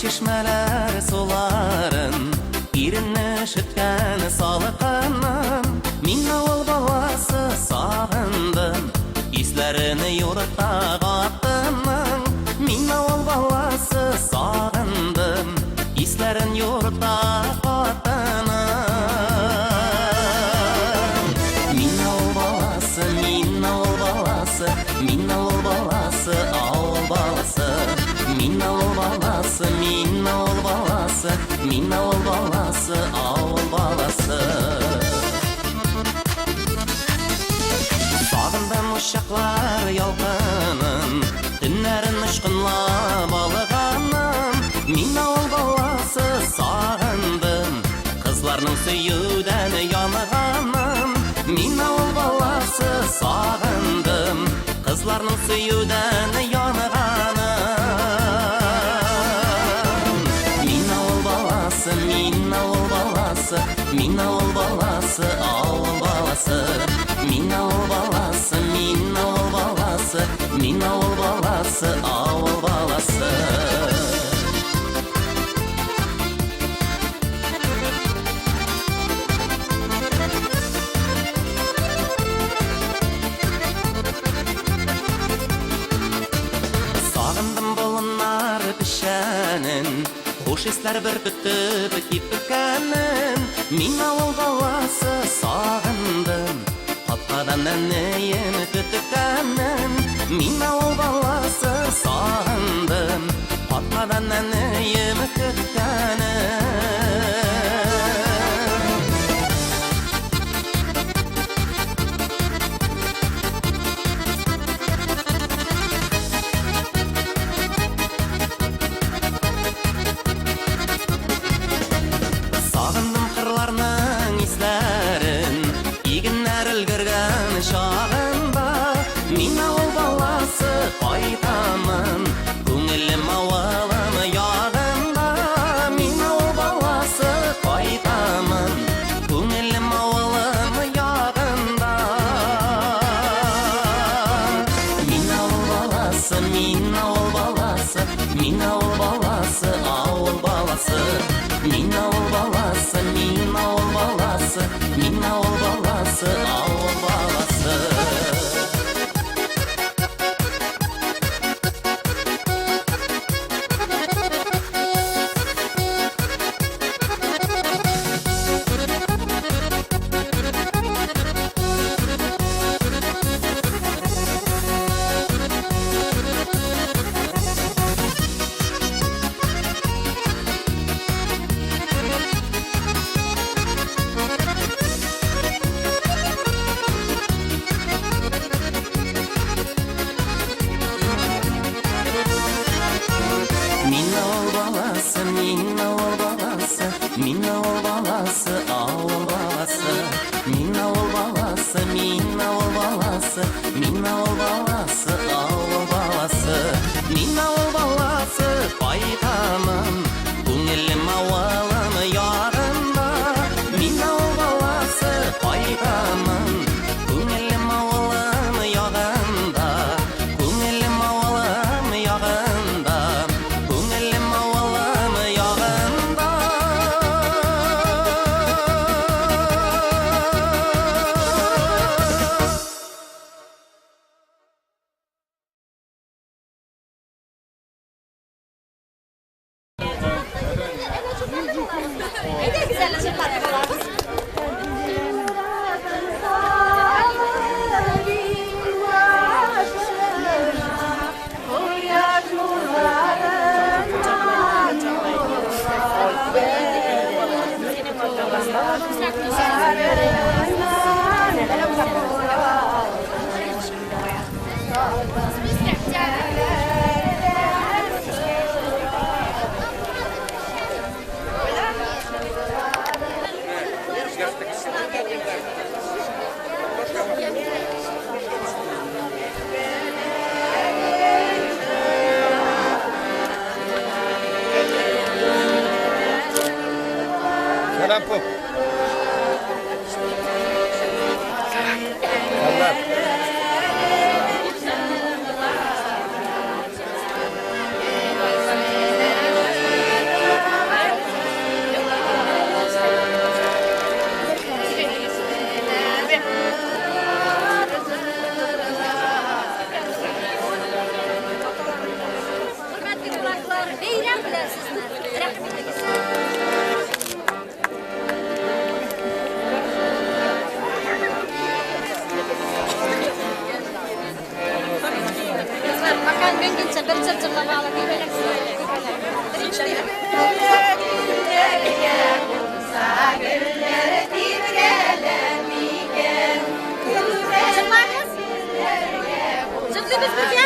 чишмәләр суларын, Иренне өшеткән салкынын. Мин авыл баласы сагындым, Исләрен юрта катының. Мин авыл баласы сагындым, Исләрен юрта катының. Мин авыл баласы, мин авыл баласы, Мин авыл баласы, авыл баласы. Мин авыл баласы, мин авыл баласы, Мин авыл баласы, авыл баласы. Сагындым учаклар ялкынын, Төннәрен очкынлап алганын. Мин авыл баласы сагындым, Кызларның сөюдән янганын. Мин авыл баласы сагындым, Кызларның сөюдән янганын. Мин авыл баласы, мин авыл баласы, Мин авыл баласы, авыл баласы. Мин авыл баласы, мин авыл баласы, Мин авыл баласы, авыл баласы. Сагындым болыннар печәнен, Хуш исләр бөркетеп кипкәнен. Мин авыл баласы сагындым, Капкадан әнием көткәнен. Мин авыл баласы сагындым, Капкадан әнием көткәнен. Сагындым кырларның исләрен, Игеннәр өлгергән чагында. Мин авыл баласы кайтамын, Күңелем авылым ягында. Мин авыл баласы кайтамын, Күңелем авылым ягында. Мин авыл баласы, мин авыл баласы, Мин авыл баласы, авыл баласы. Мин авыл баласы, мин авыл баласы, Мин авыл баласы, авыл баласы. Мин авыл баласы, мин авыл баласы, Мин авыл баласы, авыл баласы. Мин авыл баласы, мин авыл баласы, Мин авыл баласы, авыл баласы. Мин авыл баласы, кайтамын, Күңелем авылым ягында. Мин авыл баласы, кайтамын, Күңелем авылым ягында. Күңелем авылым ягында. Күңелем авылым ягында. Әйдәгез әле җырлап алабыз. Сәлам, поп. Сәлам. Җыр җырлап алып Җырлагыз. Җырлыйбыз бергә.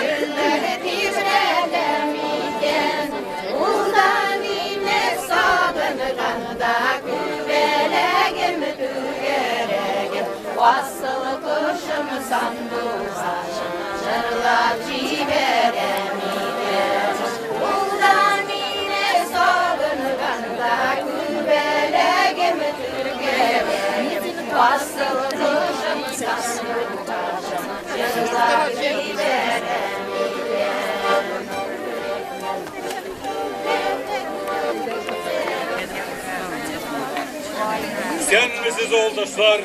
Исәнмесез, авылдашлар,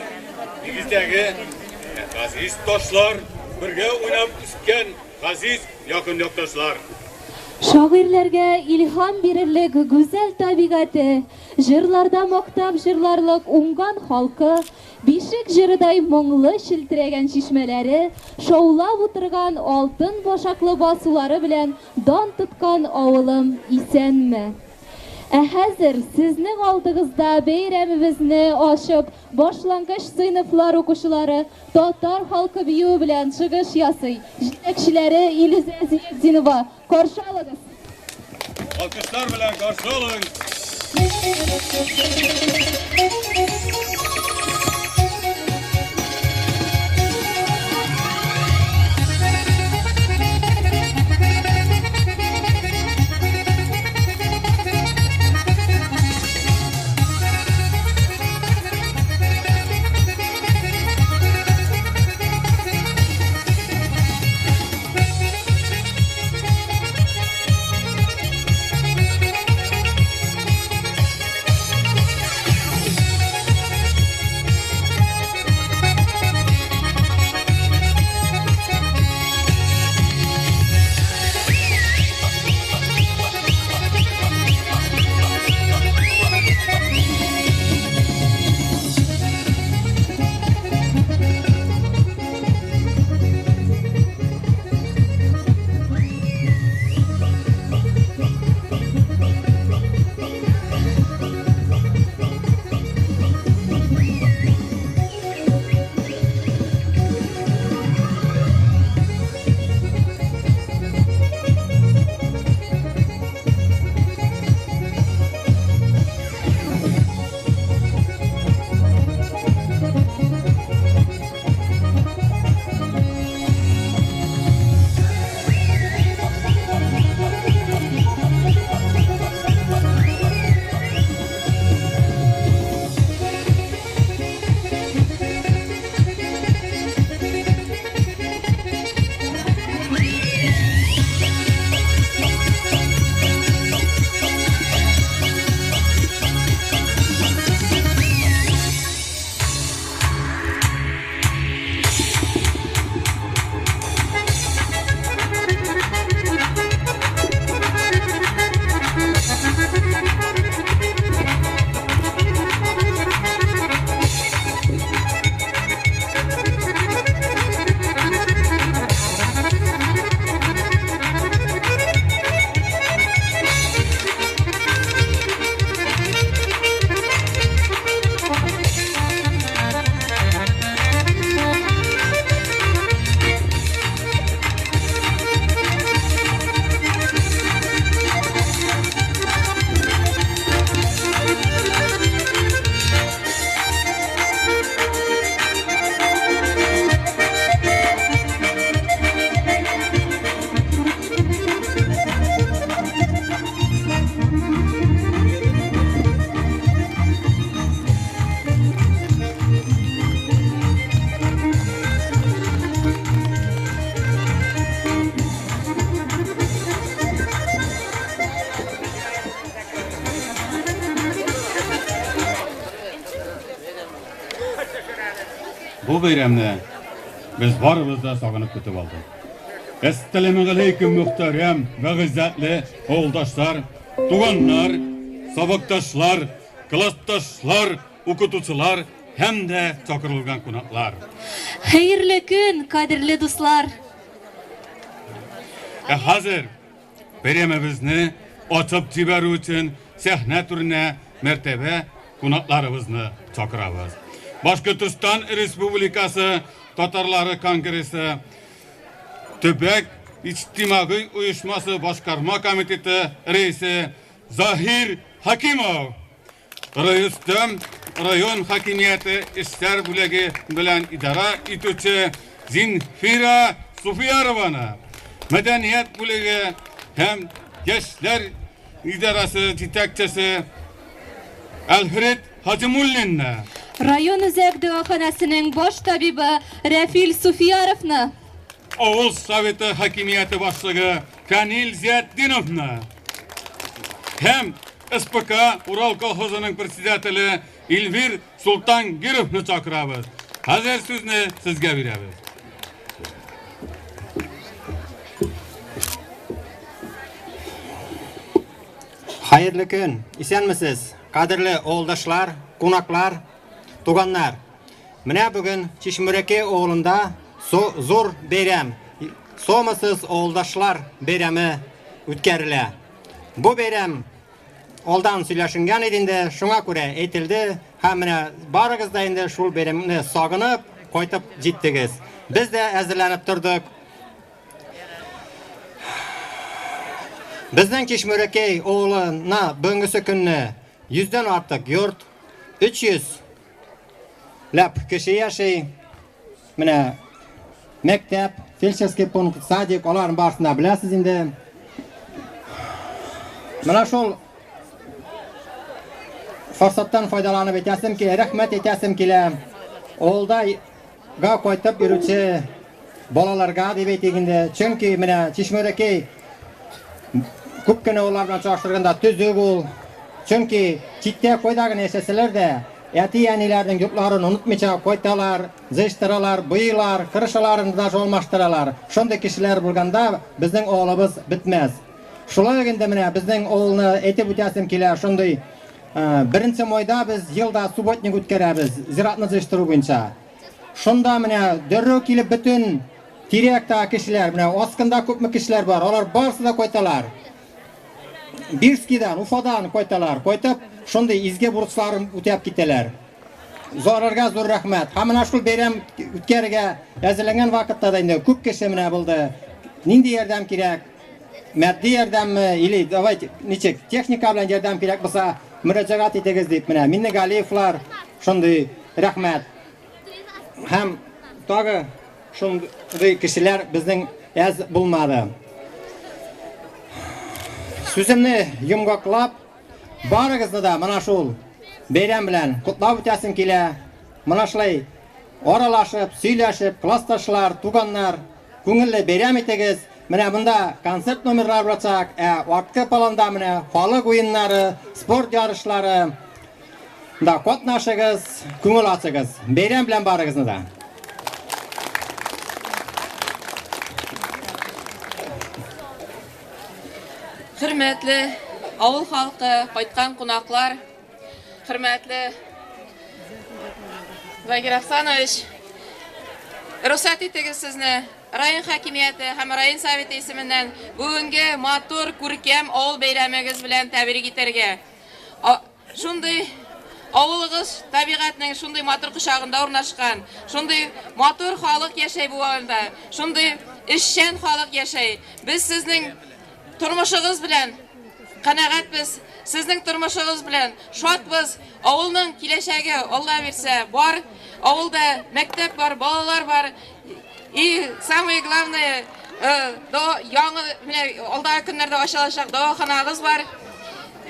нигездәге газиз ташлар, бергә уйнап үскән газиз якын якташлар. Шагыйрьләргә илһам бирерлек гүзәл табигате, җырларда мактап җырларлык уңган халкы, бишек җырыдай моңлы челтерәгән чишмәләре, шаулап утырган алтын башаклы басулары белән дан тоткан авылым, исәнме! Ә хәзер сезнең алдыгызда бәйрәмебезне ачып, башлангыч сыйныфлар укучылары татар халкы биюе белән чыгыш ясый. Җитәкчеләре Илүзә Зиятдинова. Каршы алыгыз. Алкышлар белән каршы алыгыз. Бу бәйрәмне без барыбыз да сагынып көтеп алдык. Әссәламегаләйкүм, мөхтәрәм вә гыйззәтле авылдашлар, туганнар, сабакташлар, классташлар, укытучылар һәм дә чакырылган кунаклар. Хәерле көн, кадерле дуслар! Ә хәзер Бәйрәмебезне ачып җибәрү өчен сәхнә түренә мәртәбә кунакларыбызны чакырабыз. Башкортостан Республикасы татарлары конгрессы төбәк иҗтимагый оешмасы башкарма комитеты рәисе Заһир Хакимов, Рөстәм район хакимияте эшләр бүлеге белән идарә итүче Зинфира Суфиярованы, мәдәният бүлеге һәм яшьләр идарәсе җитәкчесе Альфред Хаҗимуллинны, Район үзәк дәваханәсенең баш табибы Рәфил Суфияровны, авыл советы хакимияте башлыгы Фәнил Зиятдиновны һәм СПК Урал колхозының председателе Эльвир Султангировны чакырабыз. Хәзер сүзне сезгә бирәбез. Хәерле көн, исәнмесез, кадерле авылдашлар, кунаклар, туганнар. Менә бүген Чишмүрәкәй авылында зур бәйрәм, Сомасыз авылдашлар бәйрәме үткәрелә. Бу бәйрәм алдан сөйләшенгән иде инде, шуңа күрә әйтелде һәм менә барыгыз да инде шул бәйрәмне сагынып кайтып җиттегез. Без дә әзерләнеп тордык. Безнең Чишмүрәкәй авылына бүгенгесе көнне 100дән артык йорт, 300 ләп кеше яши. Менә мәктәп, фельдшерский пункт, садик, аларның барысын да беләсез инде. Менә шул форсаттан файдаланып әйтәсем килә, рәхмәт әйтәсем килә. Авылда га кайтып йөрүче балаларга дип әйтик инде. Чөнки менә Чишмәрәкәй күп кенә авыллар белән чагыштырганда төзек ул. Чөнки читтә кайда гына яшәсәләр дә, әти-әниләренең йортларын онытмыйча кайталар, җыештыралар, буйыйлар, крышаларын даже алмаштыралар. Шундый кешеләр булганда безнең авылыбыз бетмәс. Шулай ук инде менә безнең авылны әйтеп үтәсем килә, шундый беренче майда без елда субботник үткәрәбез, зиратны җыештыру буенча. Шунда менә дәррәү килеп бөтен тирә-яктагы кешеләр, менә Аскында күпме кешеләр бар, алар барысы да кайталар. Бирскидан, Уфадан кайталар. Кайтып, шундый изге бурычларын үтәп китәләр. Зарарга зур рәхмәт. Һәм менә шул бәйрәм үткәрергә әзерләнгән вакытта да инде күп кеше менә булды. Нинди ярдәм кирәк? Матди ярдәмме или давайте ничек техника белән ярдәм кирәк булса, мөрәҗәгать итегез дип менә Миннегалиевлар шундый рәхмәт. Һәм тагы шундый кешеләр безнең әз булмады. Сүземне йомгаклап, барыгызны да менә шул бәйрәм белән котлап үтәсем килә. Менә шулай аралашып, сөйләшеп, классташлар, туганнар, күңелле бәйрәм итегез. Менә монда концерт номерлары булачак, ә арткы планда менә халык уеннары, спорт ярышлары. Да катнашыгыз, күңел ачыгыз. Бәйрәм белән барыгызны да. Хөрмәтле авыл халкы, кайткан кунаклар, хөрмәтле Загир Ахсанович, рөхсәт итегез сезне район хакимияте һәм район советы исеменнән бүгенге матур, күркәм авыл бәйрәмегез белән тәбрик итәргә. Шундый авылыгыз табигатьнең шундый матур кочагында урнашкан, шундый матур халык яшәй бу авылда, шундый эшчән халык яшәй. Без сезнең тормышыгыз белән канәгатьбез, сезнең тормышыгыз белән шатбыз. Авылның киләчәге, Алла бирсә, бар. Авылда мәктәп бар, балалар бар. И самое главное, яңа менә алдагы көннәрдә ачылачак дәваханагыз бар.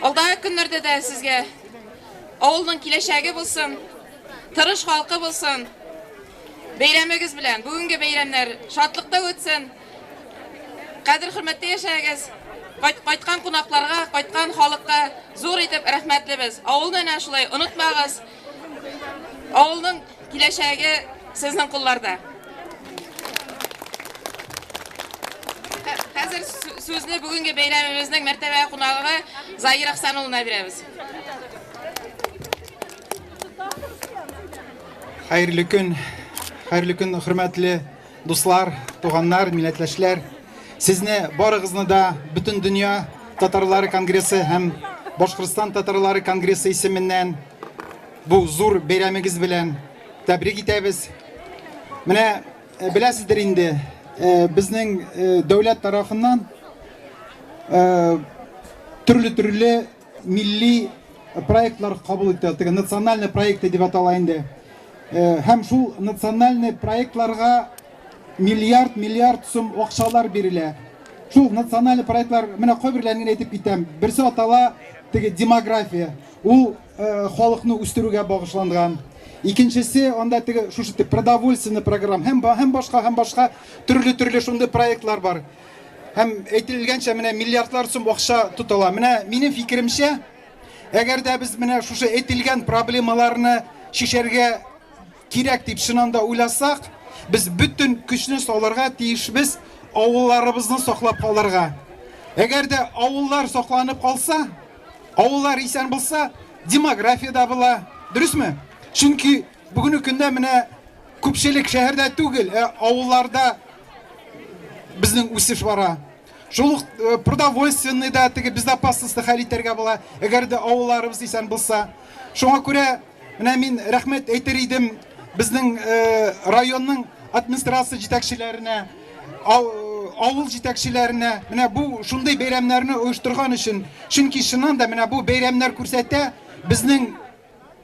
Алдагы көннәрдә дә сезгә авылның киләчәге булсын, тырыш халкы булсын. Бәйрәмегез белән, бүгенге бәйрәмнәр шатлыкта үтсен. Кадер-хөрмәттә яшәгез. Кайткан кунакларга, кайткан халыкка зур итеп рәхмәтлебез. Авылны әнә шулай онытмагыз. Авылның киләчәге сезнең кулларда. Хәзер сүзне бүгенге бәйрәмебезнең мәртәбә кунагы Заһир Әхсән улына бирәбез. Хәерле көн, хәерле көн, хөрмәтле дуслар, туганнар, милләттәшләр. Сезне барыгызны да бөтен дөнья татарлары конгрессы һәм Башкортстан татарлары конгрессы исеменнән бу зур бәйрәмегез белән тәбрик итәбез. Менә э, беләсездер инде, э, безнең э, дәүләт тарафыннан төрле-төрле милли проектлар кабул ителә. Теге национальный проекты дип атала инде. Һәм шул национальный проектларга миллиард-миллиард сум акчалар бирелә. Шул национальный проектлар, менә кайберләрен генә әйтеп китәм. Берсе атала теге демография. Ул э, халыкны үстерүгә багышланган. Икенчесе анда теге шушы продовольственный программа һәм һәм башка һәм башка төрле-төрле шундый проектлар бар. Һәм әйтелгәнчә менә миллиардлар сум акча тотыла. Менә минем фикеремчә, әгәр дә без менә шушы әйтелгән проблемаларны чишәргә кирәк дип чыннан да уйласак, без бөтен көчне салырга тиешбез авылларыбызны саклап калырга. Әгәр дә авыллар сакланып калса, авыллар исән булса, демография дә була. Дөресме? Чөнки бүгенге көндә менә күпчелек шәһәрдә түгел, ә авылларда безнең үсеш бара. Шул ук э, продовольственный да теге безопасностьны хәл итәргә була, әгәр дә авылларыбыз исән булса. Шуңа күрә менә мин рәхмәт әйтер идем безнең э, районның администрация җитәкчеләренә, авыл җитәкчеләренә, менә бу шундый бәйрәмнәрне оештырган өчен. Чөнки чыннан да менә бу бәйрәмнәр күрсәтә безнең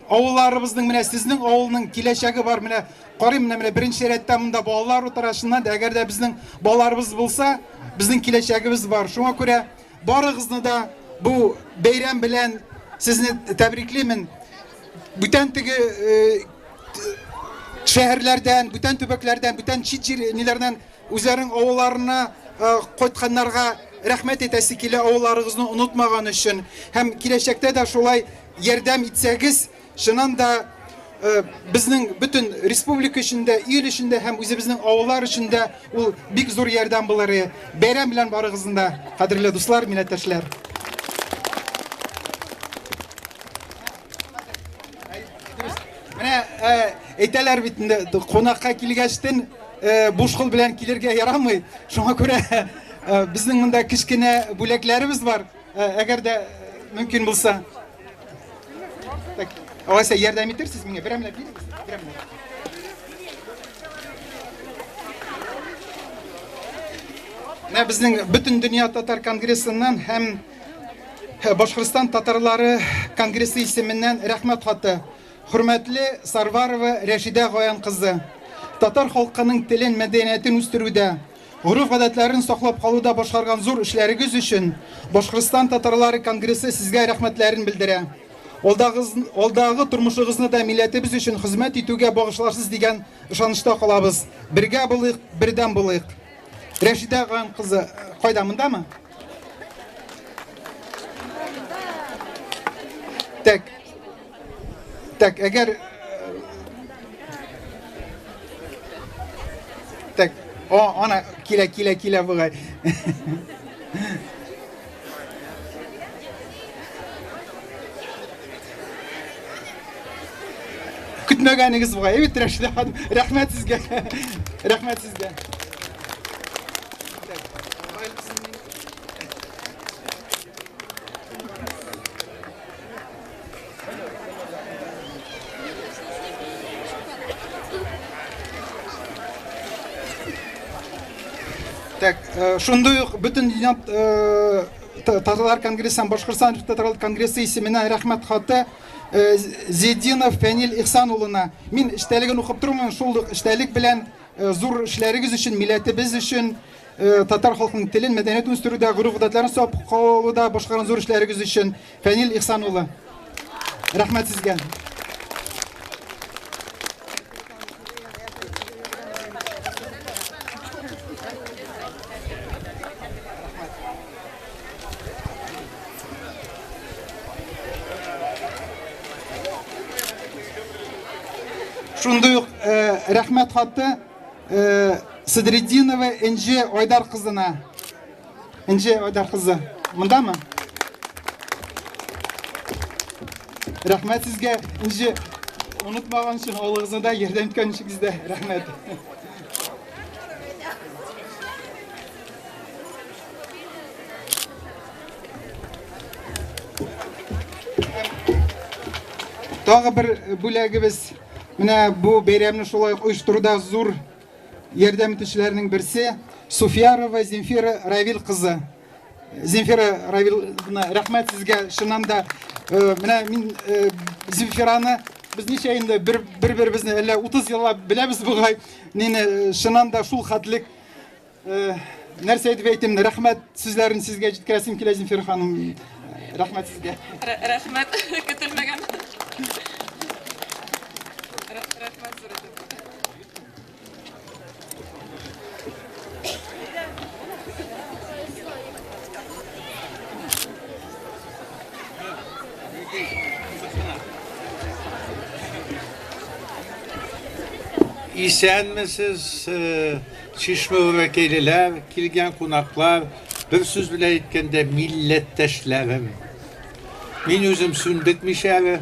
авылларыбызның, менә сезнең авылның киләчәге бар. Менә карыйм, менә менә беренче рәттә монда балалар утыра. Чыннан да, әгәр дә безнең балаларыбыз булса, безнең киләчәгебез бар. Шуңа күрә барыгызны да бу бәйрәм белән сезне тәбриклимен. Бүтән теге э, шәһәрләрдән, бүтән төбәкләрдән, бүтән чит җир ниләрдән үзләренең авылларына э, кайтканнарга рәхмәт әйтәсе килә авылларыгызны онытмаган өчен. Һәм киләчәктә дә шулай ярдәм итсәгез, чыннан да э, безнең бөтен республика өчен дә, ил өчен дә һәм үзебезнең авыллар өчен дә ул бик зур ярдәм булыр. Бәйрәм белән барыгызны да, кадерле дуслар, милләттәшләр. Менә э, әйтәләр бит инде, кунакка килгәчтен э, буш кул белән килергә ярамый. Шуңа күрә безнең монда кечкенә бүләкләребез бар. Әгәр дә мөмкин булса. Так, алайса ярдәм итерсез миңа, берәмләп бирегез, берәмләп. Менә безнең бөтен дөнья татар конгрессыннан һәм Башкортстан татарлары конгрессы исеменнән рәхмәт хаты. Хөрмәтле Сарварова Рәшидә Гаян кызы, татар халкының телен, мәдәниятен үстерүдә, Гореф-гадәтләрен саклап калуда башкарган зур эшләрегез өчен Башкортстан татарлары конгрессы сезгә рәхмәтләрен белдерә. Алдагыз, алдагы тормышыгызны да милләтебез өчен хезмәт итүгә багышларсыз дигән ышанычта калабыз. Бергә булыйк, бердәм булыйк. Рәшидә Гаян кызы, кайда, мондамы? Так. Так, әгәр Так, о, ана килә, килә, килә бугай. Көтмәгәнегез бугай, әйбәт Рәшидә ханым. Рәхмәт сезгә. Рәхмәт сезгә. Так, э, шундый ук бөтен дөнья э, татарлар конгрессы һәм Башкортстан татарлар конгрессы исеменнән рәхмәт хаты э, Зединов Фәнил Ихсан улына. Мин эчтәлеген укып тормыйм, шул ук эчтәлек белән зур эшләрегез өчен, милләтебез өчен, татар халкының телен, мәдәниятен үстерүдә, гореф-гадәтләрен саклап калуда башкарган зур эшләрегез өчен Фәнил Ихсан улы. Рәхмәт сезгә. Шундый ук э, рәхмәт хаты э, Садретдинова Энҗе Айдар кызына. Энҗе Айдар кызы, мондамы? Рәхмәт сезгә, Энҗе. Онытмаган өчен, авылыгызны да ярдәм иткән өчен дә рәхмәт. Тагы бер бүләгебез менә бу бәйрәмне шулай ук оештыруда зур ярдәм итүчеләрнең берсе Суфиярова Земфира Равил кызы. Земфира Равиловна, рәхмәт сезгә. Чыннан да, менә мин Земфираны без ничә инде бер бер-беребезне әллә 30 еллап беләбез бугай. Мине чыннан да шул хәтлек нәрсә әйтеп әйтим, рәхмәт сүзләрен сезгә җиткерәсем килә, Земфира ханым. Рәхмәт сезгә. Рәхмәт, көтелмәгән. Рәхмәт зур итеп. Исәнмесез, Чишмә вәкилеләр, килгән кунаклар, бер сүз белән әйткәндә, милләттәшләрем. Мин үзем Сүндек мишәре.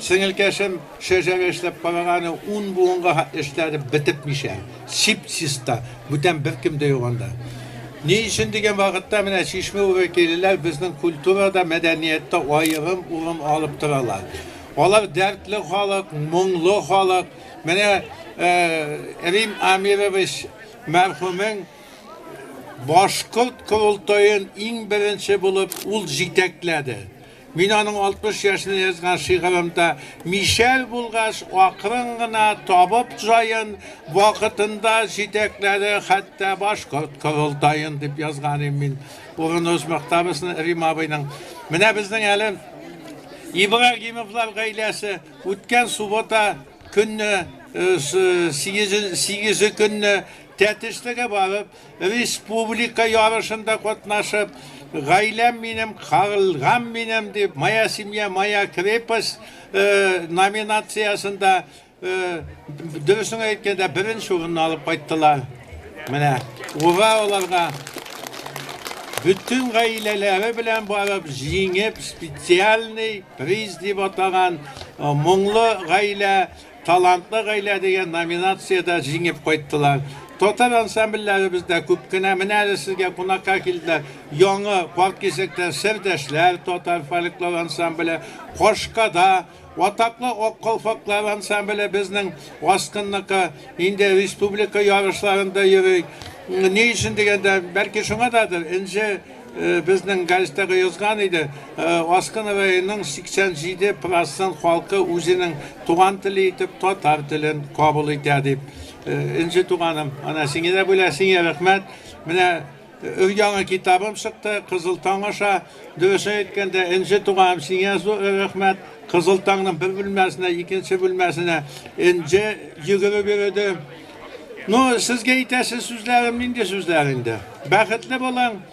Сеңелкәшем шәҗәрә эшләп караганы ун буынга хәтле эшләде, бетеп мишәр. Чип-чиста, бүтән беркем дә юк анда. Ни өчен дигән вакытта менә Чишмә вәкилеләр безнең культурада, мәдәнияттә аерым урын алып торалар. Алар дәртле халык, моңлы халык. Менә Рим Амирович мәрхүмең башкорт корылтаен иң беренче булып ул җитәкләде. Мин аның 60 яшенә язган шигырымда Мишәр булгач, акрын гына табып җаен, вакытында җитәкләде хәтта башкорт корылтаен дип язган идем мин. Урыны озмактабызны Рим абыйның. Менә безнең әле Ибрагимовлар гаиләсе үткән суббота көнне, сигезе көнне Тәтешлегә барып, Республика ярышында катнашып, Гаиләм минем, кагылган минем дип, Моя семья, моя крепость номинациясендә, дөресен әйткәндә, беренче урынны алып кайттылар. Менә, ура аларга! Бөтен гаиләләре белән барып, җиңеп, специальный приз дип атаган моңлы гаилә Талантлы гаилә дигән номинациядә җиңеп кайттылар. Татар ансамбльләребез дә күп кенә. Менә әле сезгә кунакка килделәр. Яңа Карткисәктән Сердәшләр татар фольклор ансамбле, Кашкада атаклы Ак калфаклар ансамбле безнең Аскынныкы, инде республика ярышларында йөри. Ни өчен дигәндә, бәлки шуңададыр, Энҗе Безнең газетага язган иде, Аскын районының 87 процент халкы үзенең туган теле итеп татар телен кабул итә дип. Энҗе туганым, ана сиңа дә бүлә, сиңа рәхмәт. Менә өр-яңа китабым чыкты, Кызыл таң аша. Дөресен әйткәндә, Энҗе туганым, сиңа зур рәхмәт. Кызыл таңның бер бүлмәсенә, икенче бүлмәсенә Энҗе йөгереп йөрде. Ну, сезгә әйтәсе сүзләрем нинди сүзләр инде? Бәхетле булың.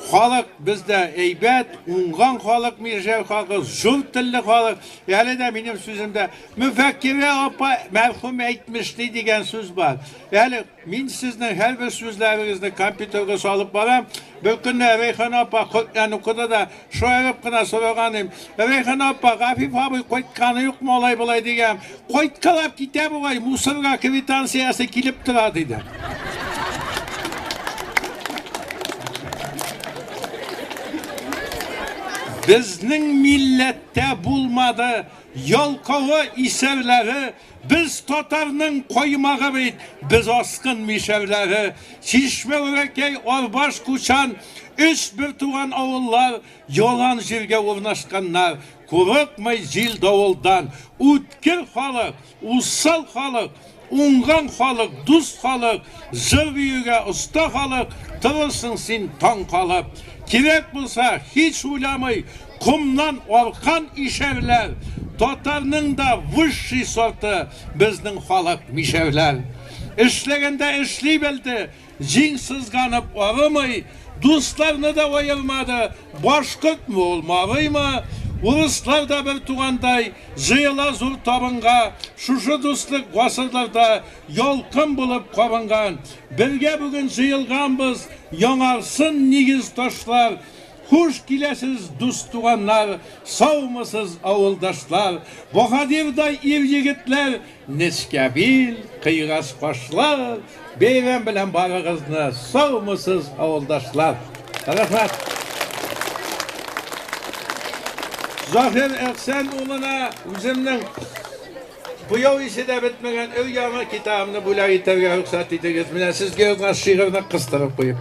Халык бездә әйбәт, уңган халык, мирҗәр халкы, зур телле халык. Әле дә минем сүземдә Мөфәккирә апа мәрхүм әйтмешли дигән сүз бар. Әле мин сезнең һәрбер сүзләрегезне компьютерга салып барам. Бер көнне Рәйхан апа Коръән укыды да, Шаярып кына сораган идем. Рәйхан апа, Гафиф абый кайтканы юкмы алай-болай дигән. Кайткалап китә бугай, мусорга квитанциясе килеп тора, диде. Безнең милләттә булмады ялкавы исәрләре, без татарның каймагы бит, без аскын мишәрләре. Чишмә, Үрәкәй, Арбаш, Кучан, өч бертуган авыллар ялан җиргә урнашканнар. Курыкмый җил-давылдан. Үткер халык, усал халык, уңган халык, дус халык, җыр-биюгә оста халык, торырсың син таң калып. Кирәк булса, һич уйламый, комнан аркан ишәрләр. Татарның да высший сорты безнең халык мишәрләр. Эшләгәндә эшли белде, җиң сызганып арымый, дусларны да аермады, башкортмы ул, марыймы, урыслар да бер тугандай җыела зур табынга, шушы дуслык гасырларда ялкын булып кабынган. Бергә бүген җыелганбыз, яңарсын нигез ташлар, Хуш киләсез, дус-туганнар, саумысыз, авылдашлар, баһадирдай ир-егетләр, нечкә бил, кыйгач кашлар, бәйрәм белән барыгызны, саумысыз, авылдашлар! Рәхмәт! Заһир Әхсән улына үземнең буяу исе дә бетмәгән өр-яңа китабымны бүләк итәргә рөхсәт итегез. Менә сезгә язган шигырьне кыстырып куеп.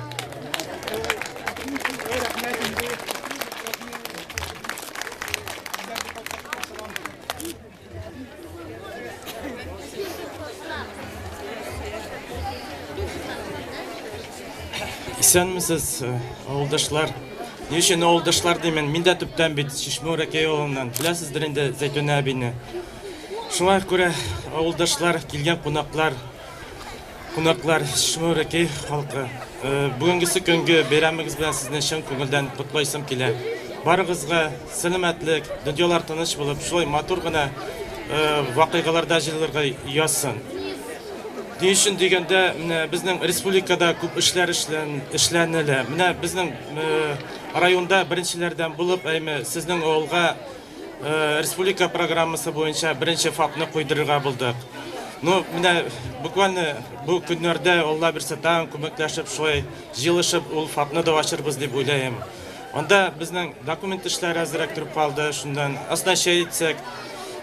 Исәнмесез, э, авылдашлар. Ни өчен авылдашлар димен? Мин дә төптән бит Чишмә Үрәкәй авылыннан. Беләсездер инде Зәйтүнә әбине. Шуңа күрә авылдашлар, килгән кунаклар, кунаклар, Чишмә Үрәкәй халкы, э, бүгенгесе көнге бәйрәмегез белән сезне чын күңелдән котлыйсым килә. Барыгызга сәламәтлек, дөньялар тыныч булып, шулай матур гына э, вакыйгаларда җыелырга язсын. Ни өчен дигәндә, менә безнең республикада күп эшләр эшләнелә. Менә безнең э, районда беренчеләрдән булып, әйме, сезнең авылга э, республика программасы буенча беренче ФАПны куйдырырга булдык. Ну, менә буквально бу көннәрдә Алла бирсә тагын күмәкләшеп шулай җыелышып ул ФАПны да ачырбыз дип уйлыйм. Анда безнең документ эшләре әзрәк торып калды. Шуннан оснащать итсәк,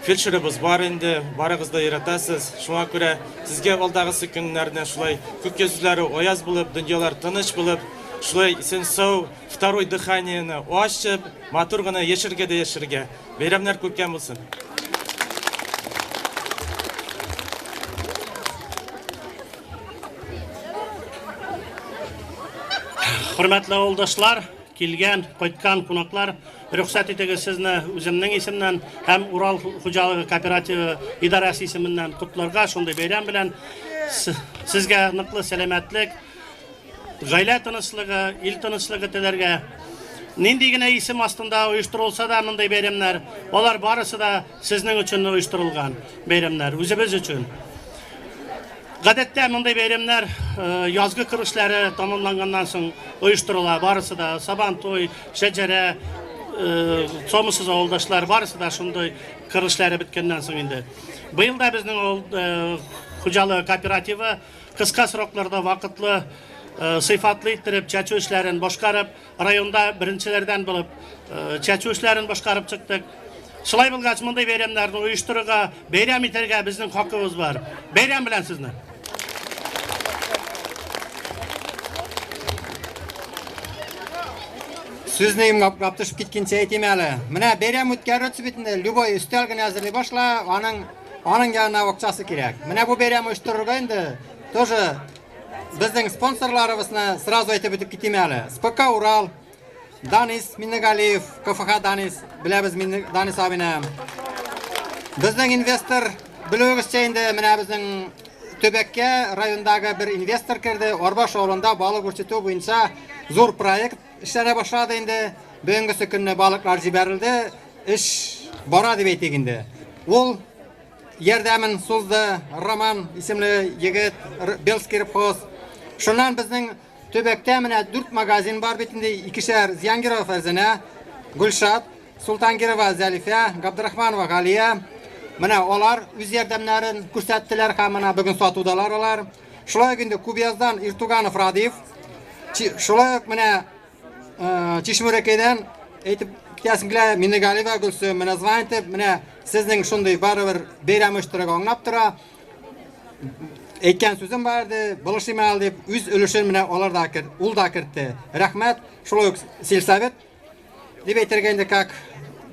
фельдшерыбыз бар инде, барыгыз да яратасыз. Шуңа күрә сезгә алдагысы көннәрне шулай күк йөзләре аяз булып, дөньялар тыныч булып, шулай исән-сау второй дыханиене ачып, матур гына яшәргә дә яшәргә. Бәйрәмнәр күркәм булсын. Хөрмәтле авылдашлар, килгән, кайткан кунаклар, рөхсәт итегез сезне үземнең исемнән һәм Урал хуҗалыгы кооперативы идарәсе исеменнән котларга шундый бәйрәм белән. Сезгә ныклы сәламәтлек, гаилә тынычлыгы, ил тынычлыгы теләргә. Нинди генә исем астында оештырылса да мондый бәйрәмнәр, алар барысы да сезнең өчен оештырылган бәйрәмнәр, үзебез өчен. Гадәттә мондый бәйрәмнәр э, язгы кыр эшләре тәмамланганнан соң оештырыла. Барысы да Сабантуй, Шәҗәрә, э, Сомысыз авылдашлар, барысы да шундый кыр эшләре беткәннән соң инде. Быел да безнең авыл э, хуҗалыгы кооперативы кыска срокларда вакытлы сыйфатлы иттереп чәчү эшләрен башкарып, районда беренчеләрдән булып чәчү эшләрен башкарып чыктык. Шулай булгач, мондый бәйрәмнәрне оештырырга, бәйрәм итәргә безнең хакыбыз бар. Бәйрәм белән сезне! Сүзне йомгаклап төшеп киткәнче әйтим әле. Менә бәйрәм үткәрү өчен бит инде любой өстәл генә әзерли башла, аның аның янына акчасы кирәк. Менә бу бәйрәм оештырырга инде тоже безнең спонсорларыбызны сразу әйтеп үтеп китим әле. СПК Урал, Данис Миннегалиев, КФХ Данис, беләбез Минне, Данис абины. Безнең инвестор, белүегезчә инде, менә безнең төбәккә райондагы бер инвестор керде. Арбаш авылында балык үрчетү буенча зур проект эшләнә башлады инде. Бүгенгесе көнне балыклар җибәрелде. Эш бара дип әйтик инде. Ул ярдәмен сузды Роман исемле егет, Белский рыбхоз. Шуннан безнең төбәктә менә дүрт магазин бар бит инде, икешәр Зиангирова Фәрзәнә, Гөлшат, Султангирова Зәлифә, Габдрахманова Галия. Менә алар үз ярдәмнәрен күрсәттеләр һәм менә бүген сатудалар алар. Шулай ук инде Кубяздан Иртуганов Радиф. Шулай ук менә э, Чишмүрәкәйдән әйтеп китәсем килә, Миннегалиева Гөлсем менә звонит итеп, менә сезнең шундый барыбер бәйрәм оештырырга аңлап тора. Әйткән сүзем бар иде, булышыйм әле дип, үз өлешен менә алар да кер, ул да кертте. Рәхмәт, шулай ук сельсовет дип әйтергә инде как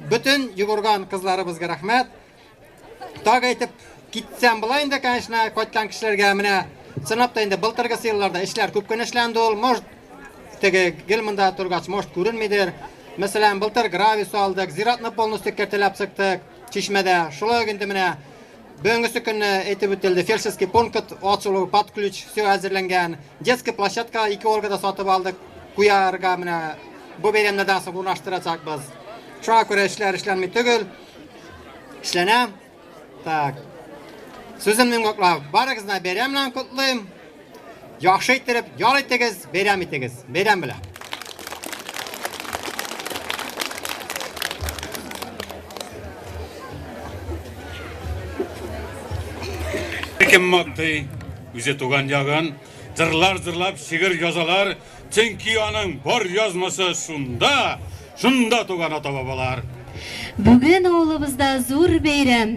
бөтен йөгергән кызларыбызга рәхмәт. Тагы әйтеп китсәм була инде, конечно, кайткан кешеләргә менә чынлап та инде былтыргысы елларда эшләр күп кенә эшләнде ул. Может, теге гел монда торгач, может, күренмидер. Мәсәлән, былтыр гравий салдык, зиратны полностью кертеләп чыктык чишмәдә. Шулай ук инде менә бүгенгесе көнне әйтеп үтелде, фельдшерский пункт ачылу под ключ все әзерләнгән. Детский площадка ике Ольгада сатып алдык, куярга менә бу бәйрәмнәрдән соң урнаштырачакбыз. Шуңа күрә эшләр эшләнми түгел. Эшләнә. Так. Сүземне йомгаклап, барыгызны бәйрәм белән котлыйм. Яхшы иттереп ял итегез, бәйрәм итегез. Бәйрәм белән. Кем мактый үзе туган ягын, җырлар җырлап шигырь язалар, чөнки аның бар язмасы шунда, шунда туган ата-бабалар. Бүген авылыбызда зур бәйрәм,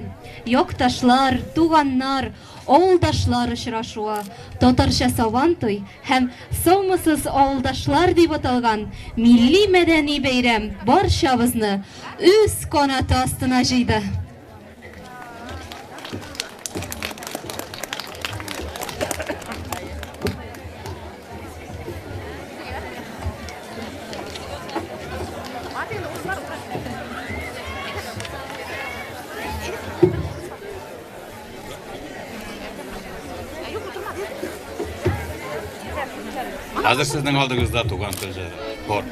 якташлар, туганнар, авылдашлар очрашуы, татарча Сабантуй һәм Саумысыз, авылдашлар дип аталган милли-мәдәни бәйрәм барчабызны үз канаты астына җыйды. Хәзер сезнең алдыгызда туган тел җыры. Хор.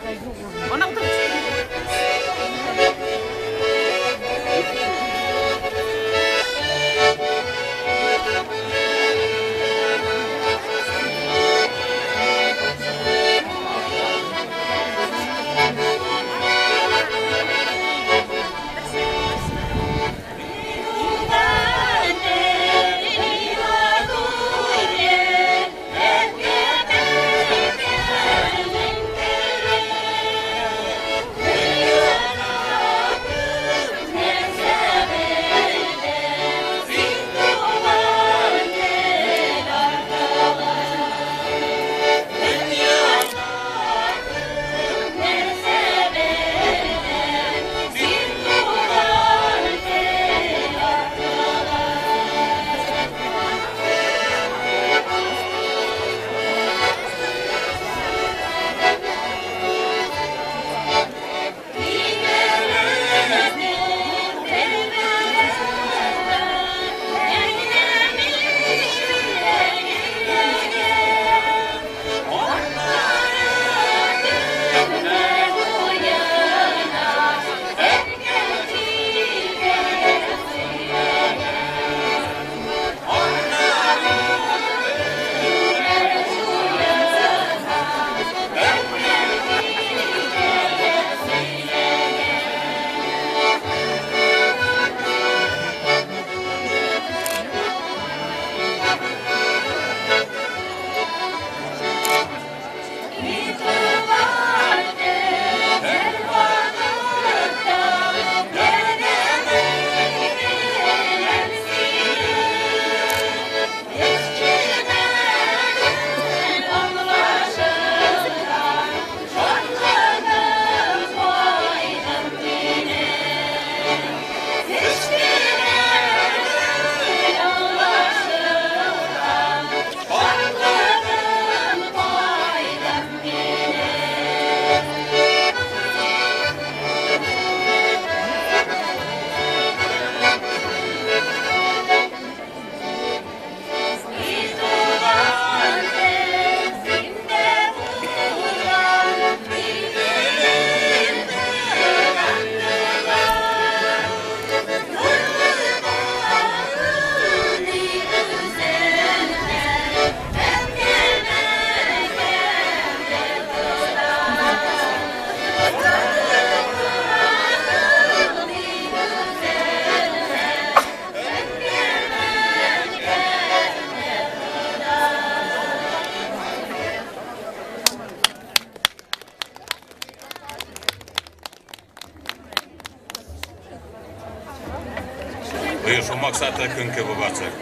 Оешу максаты көн кебек ачык.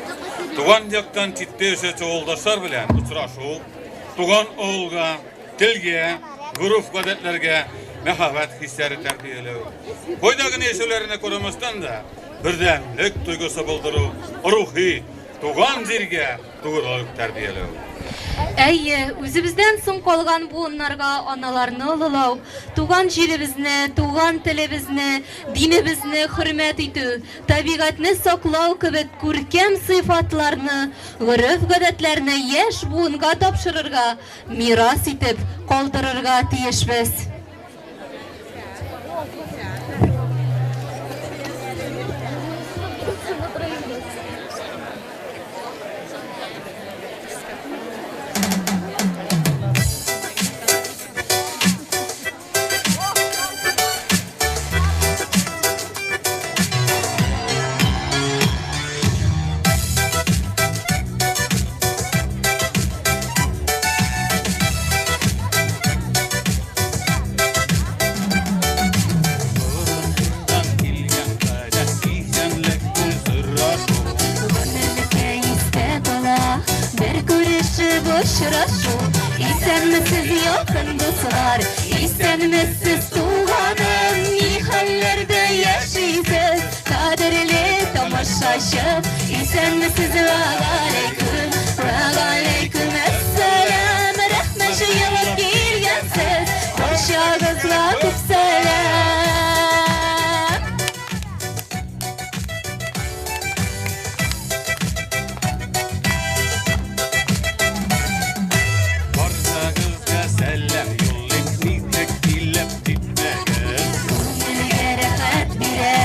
Туган яктан читтә яшәүче авылдашлар белән очрашу, туган авылга, телгә, гореф-гадәтләргә мәхәббәт хисләре тәрбияләү. Кайда гына яшәүләренә карамастан да, бердәмлек тойгысы булдыру, рухи, туган җиргә тугрылык тәрбияләү. Әйе, үзебездән соң калган буыннарга аналарны олылау, туган җиребезне, туган телебезне, динебезне хөрмәт итү, табигатьне саклау кебек күркәм сыйфатларны, гореф-гадәтләрне яшь буынга тапшырырга, мирас итеп калдырырга тиешбез. Исәнмесез, якын дуслар, исәнмесез, туганым, ни хәлләрдә яшисез, кадерле тамашачым, исәнмесез, вәгаләйкүм, вәгаләйкүм әссәлам, рәхмәт җыелып килгәнсез, барчагызга күп сәлам. Барчагызга сәлам юллыйм, ничек килеп җиттегез? Күңелгә рәхәт бирә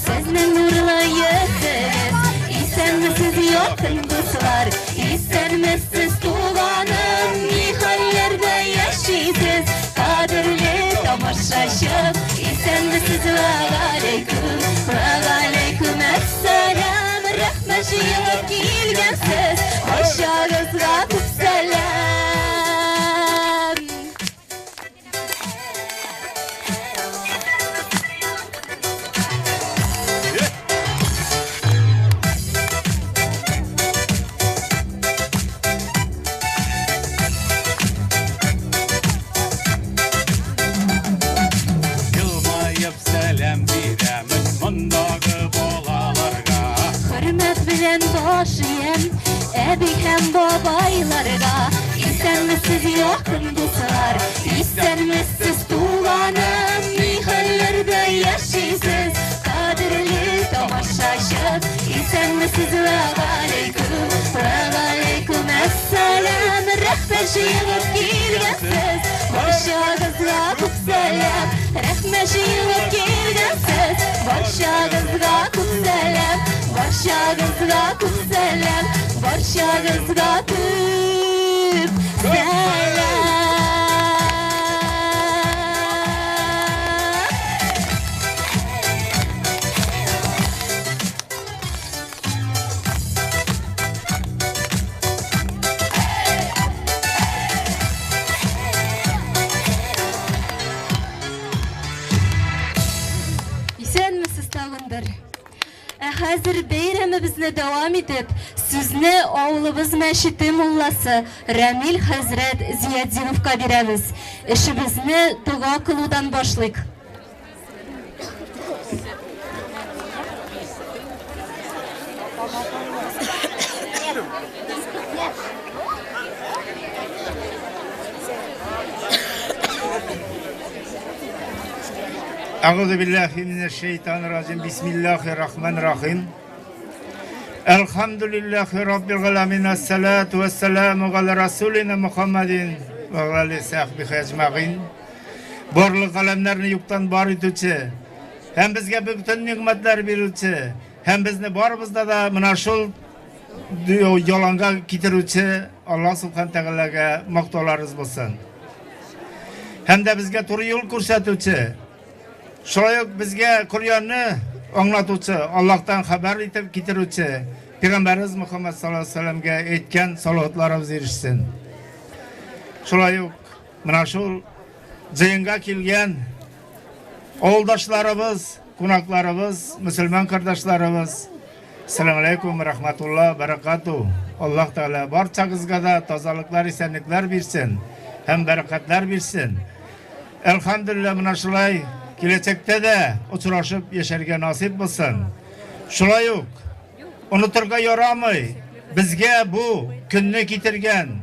сезнең нурлы йөзегез. Исәнмесез, якын дуслар, исәнмесез, туганым, ни хәлләрдә яшисез, кадерле тамашачым, исәнмесез, вәгаләйкүм, вәгаләйкүм әссәлам, рәхмәт җыелып килгәнсез, барчагызга күп сәлам. Елмаеп сәлам бирәмен мондагы балаларга. Хөрмәт белән баш иям әби һәм бабайларга. Исәнмесез, якын дуслар, исәнмесез, туганым, ни хәлләрдә яшисез, кадерле тамашачым, исәнмесез, вәгаләйкүм, вәгаләйкүм әссәлам, рәхмәт җыелып килгәнсез, барчагызга күп сәлам, рәхмәт җыелып килгәнсез, барчагызга күп сәлам, барчагызга күп сәлам, барчагызга күп сәлам. Исәнмесез тагын бер. Ә хәзер бәйрәмебезне дәвам итеп, сүзне авылыбыз мәчете мулласы Рәмил хәзрәт Зиятдиновка бирәбез. Эшебезне дога кылудан башлыйк. أعوذ بالله من الشيطان الرجيم بسم الله الرحمن الرحيم الحمد لله رب العالمين الصلاة والسلام على رسولنا محمد وعلى آله وصحبه أجمعين. Барлык галәмнәрне юктан бар итүче һәм безгә бөтен нигъмәтләр бирүче һәм безне барыбызда да менә шул яланга китерүче Аллаһ Субхан Тәгаләгә мактауларыбыз булсын. Һәм дә безгә туры юл күрсәтүче, шулай ук безгә Коръәнне аңлатучы, Аллаһтан хәбәр итеп китерүче Пәйгамбәребез Мөхәммәд саллаллаһу алейһи вәсәлләмгә әйткән салаватларыбыз ирешсен. Шулай ук менә шул җыенга килгән авылдашларыбыз, кунакларыбыз, мөселман кардәшләребез, Ассаламу алейкум рахматулла баракату. Аллаһ Тәгалә барчагызга да тазалыклар, исәнлекләр бирсен һәм бәрәкәтләр бирсен. Әлхәмдүлилләһ, менә шулай киләчәктә дә очрашып яшәргә насыйп булсын. Шулай ук онытырга ярамый безгә бу көнне китергән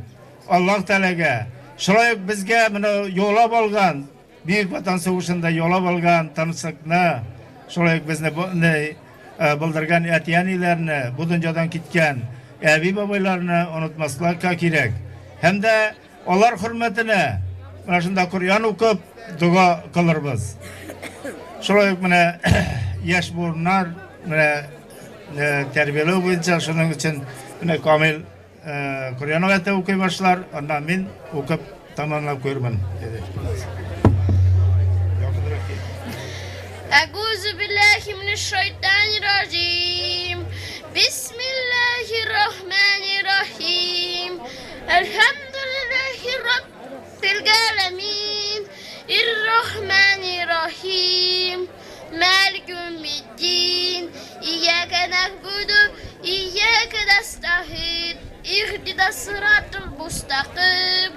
Аллаһ Тәгаләгә, шулай ук безгә моны яулап алган Бөек Ватан сугышында яулап алган тынычлыкны, шулай ук безне булдырган әти-әниләрне, бу дөньядан киткән әби-бабайларны онытмаслыкка кирәк. Һәм дә алар хөрмәтенә менә шунда Коръән укып, дога кылырбыз. Шулай ук менә яшь буыннар менә тәрбияләү буенча шуның өчен менә Камил Коръән аяты укый башлар, аннан мин укып тамамлап куермын. أعوذ بالله من الشيطان الرجيم بسم الله الرحمن الرحيم الحمد لله رب العالمين الرحمن الرحيم مالك يوم الدين إياك نعبد إياك نستعين اهدنا الصراط المستقيم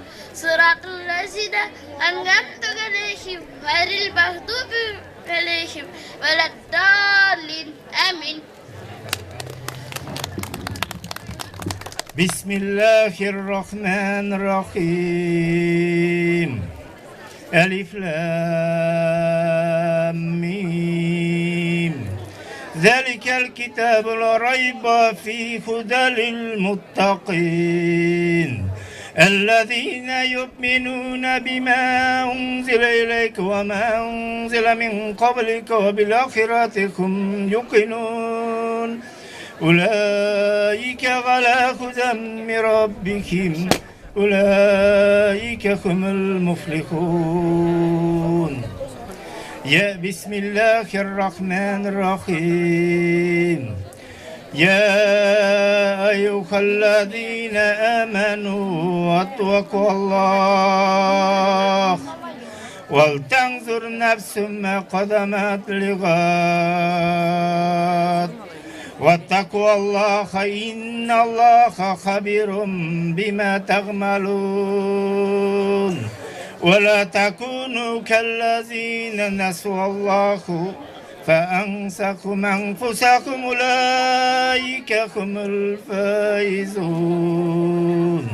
Сиратллазина әнгамта галәйһим гайрил мәгъдуби галәйһим вәләддаллин. Амин. Бисмиллахир рахманир рахим. Әлиф лам мим. ذلك الكتاب لا ريب فيه هدى للمتقين الذين يؤمنون بما أنزل إليك وما أنزل من قبلك وبالآخرة هم يوقنون أولئك على هدى من ربهم أولئك هم المفلحون يا بسم الله الرحمن الرحيم يا أيها الذين آمنوا اتقوا الله ولتنظر نفس ما قدمت لغد واتقوا الله إن الله خبير بما تعملون ولا تكونوا كالذين نسوا الله فأنساكم أنفسكم أولئك هم الفائزون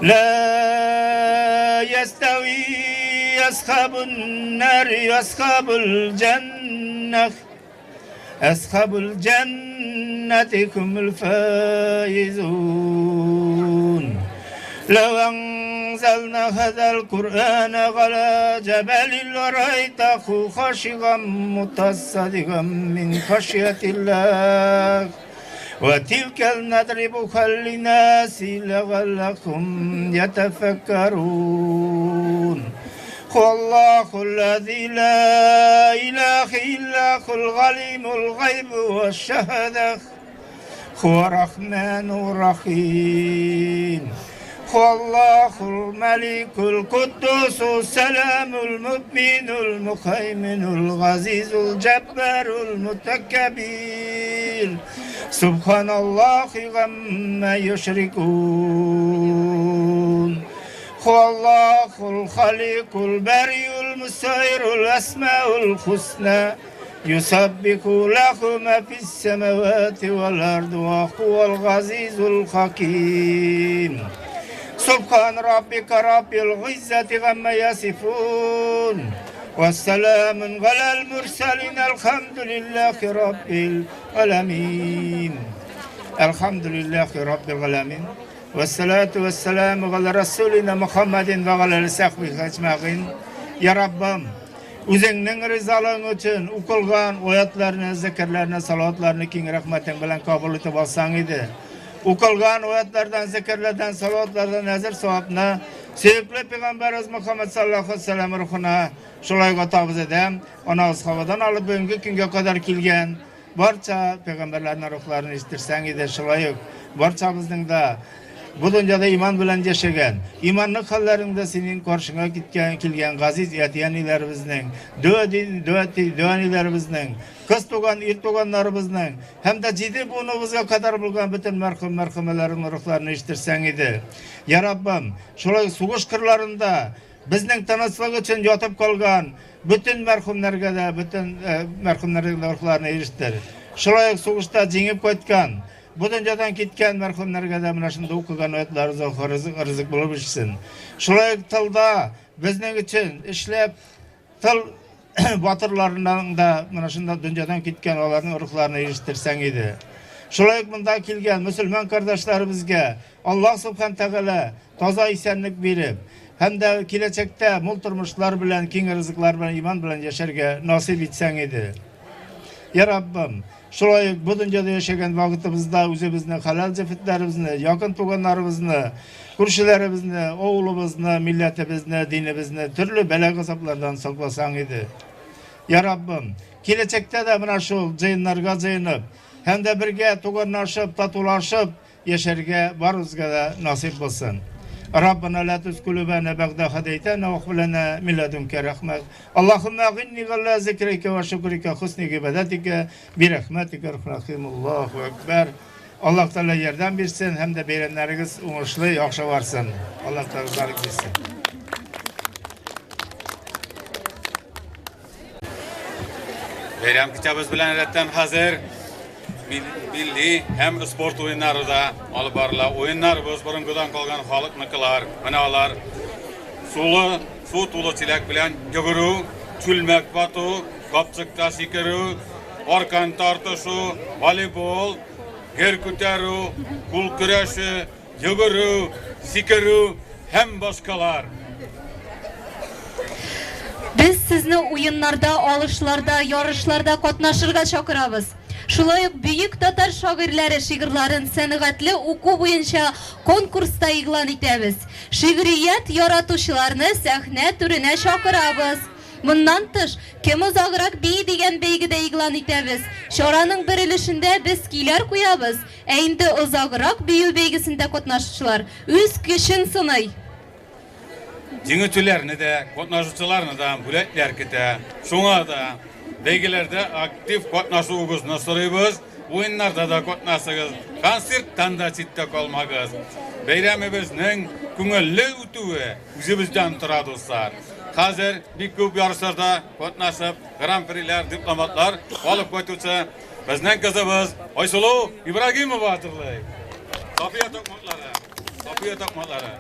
لا يستوي أصحاب النار أصحاب الجنة أصحاب الجنة هم الفائزون لو أنزلنا هذا القرآن على جبل لرأيته خاشعا متصدقا من خشية الله وتلك نضربها للناس لعلهم يتفكرون هو الله الذي لا إله إلا هو العليم الغيب والشهادة هو الرحمن الرحيم هو الله الملك القدوس السلام المؤمن المهيمن العزيز الجبار المتكبر سبحان الله عما يشركون هو الله الخالق البارئ المصور الأسماء الحسنى يسبح له ما في السماوات والأرض وهو العزيز الحكيم سبحان ربك رب العزة عما يصفون والسلام على المرسلين الحمد لله رب العالمين الحمد لله رب العالمين والصلاة والسلام على رسولنا محمد وعلى آله وصحبه أجمعين يا Раббым, үзеңнең ризалыгың өчен укылган аятларны, зикерләрне, салаватларны киң рәхмәтең белән кабул итеп алсаң иде. Укылган аятлардан, зикерләрдән, салаватлардан әҗер савапны сөекле пәйгамбәребез Мөхәммәд саллаллаһу алейһи ва сәлләм рухына шулай ук атабыз Адәм, анабыз Хавадан алып бүгенге көнгә кадәр килгән барча пәйгамбәрләрнең рухларын ишеттерсәң иде, шулай ук барчабызның да бу дөньяда иман белән яшәгән, иманлы хәлләреңдә синең каршыңа киткән, килгән газиз әти-әниләребезнең, дәү әниләребезнең, кыз туган, ир туганнарыбызның һәм дә җиде буыныбызга кадәр булган бөтен мәрхүм мәрхүмәләрнең рухларын ишеттерсәң иде. Я Раббым, шулай сугыш кырларында безнең тынычлык өчен ятып калган бөтен мәрхүмнәргә дә, бөтен мәрхүмнәрнең рухларын ирештер. Шулай ук сугышта җиңеп кайткан, бу дөньядан киткән мәрхүмнәргә дә менә шунда укыган аятлар ризык, ризык булып ишетсен. Шулай ук тылда безнең өчен эшләп тыл батырларының да менә шунда дөньядан киткән аларның рухларын ирештерсәң иде. Шулай ук монда килгән мөселман кардәшләребезгә Аллаһ Субхан Тәгалә таза исәнлек биреп, һәм дә киләчәктә мул тормышлар белән, киң ризыклар белән, иман белән яшәргә насыйп итсәң иде. Я Раббым, шулай ук бу дөньяда яшәгән вакытыбызда үзебезнең хәләл җефетләребезне, якын туганнарыбызны, күршеләребезне, авылыбызны, милләтебезне, динебезне төрле бәла газаплардан сакласаң иде. Я Раббым, киләчәктә дә менә шул җыеннарга җыенып, һәм дә бергә туганлашып, татулашып яшәргә барыбызга да насыйп булсын. ربنا لا تزغ قلوبنا بعد هديتنا وهب لنا من لدنك رحمة اللهم أعني على ذكرك وشكرك حسن عبادتك برحمتك الرحيم الله أكبر Аллаһ Тәгалә ярдәм бирсен һәм дә бәйрәмнәрегез уңышлы, яхшы барсын. Аллаһ Тәгалә барак бирсен. Бәйрәм кичәбез белән рәттән хәзер милли һәм спорт уеннары да алып барыла. Уеннарыбыз борынгыдан калган халыкныкылар. Менә алар сулы, су тулы чиләк белән йөгерү, чүлмәк вату, капчыкта сикерү, аркан тартышу, волейбол, гер күтәрү, кул көрәше, йөгерү, сикерү һәм башкалар. Без сезне уеннарда, алышларда, ярышларда катнашырга чакырабыз. Шулай ук бөек татар шагыйрьләре шигырьләрен сәнгатьле уку буенча конкурс та игълан итәбез. Шигърият яратучыларны сәхнә түренә чакырабыз. Моннан тыш, Кем озаграк бии дигән бәйге дә игълан итәбез. Чараның бер өлешендә без көйләр куябыз, ә инде озаграк бию бәйгесендә катнашучылар үз көчен сыный. Җиңүчеләрне дә, катнашучыларны да бүләкләр көтә. Шуңа да бәйгеләрдә актив катнашуыгызны сорыйбыз, уеннарда да катнашыгыз, концерттан да читтә калмагыз. Бәйрәмебезнең күңелле үтүе үзебездән тора, дуслар. Хәзер бик күп ярышларда катнашып, гран-приләр, дипломатлар алып кайтучы безнең кызыбыз Айсылу Ибрагимова әзерли. Сафия такмаклары. Сафия такмаклары.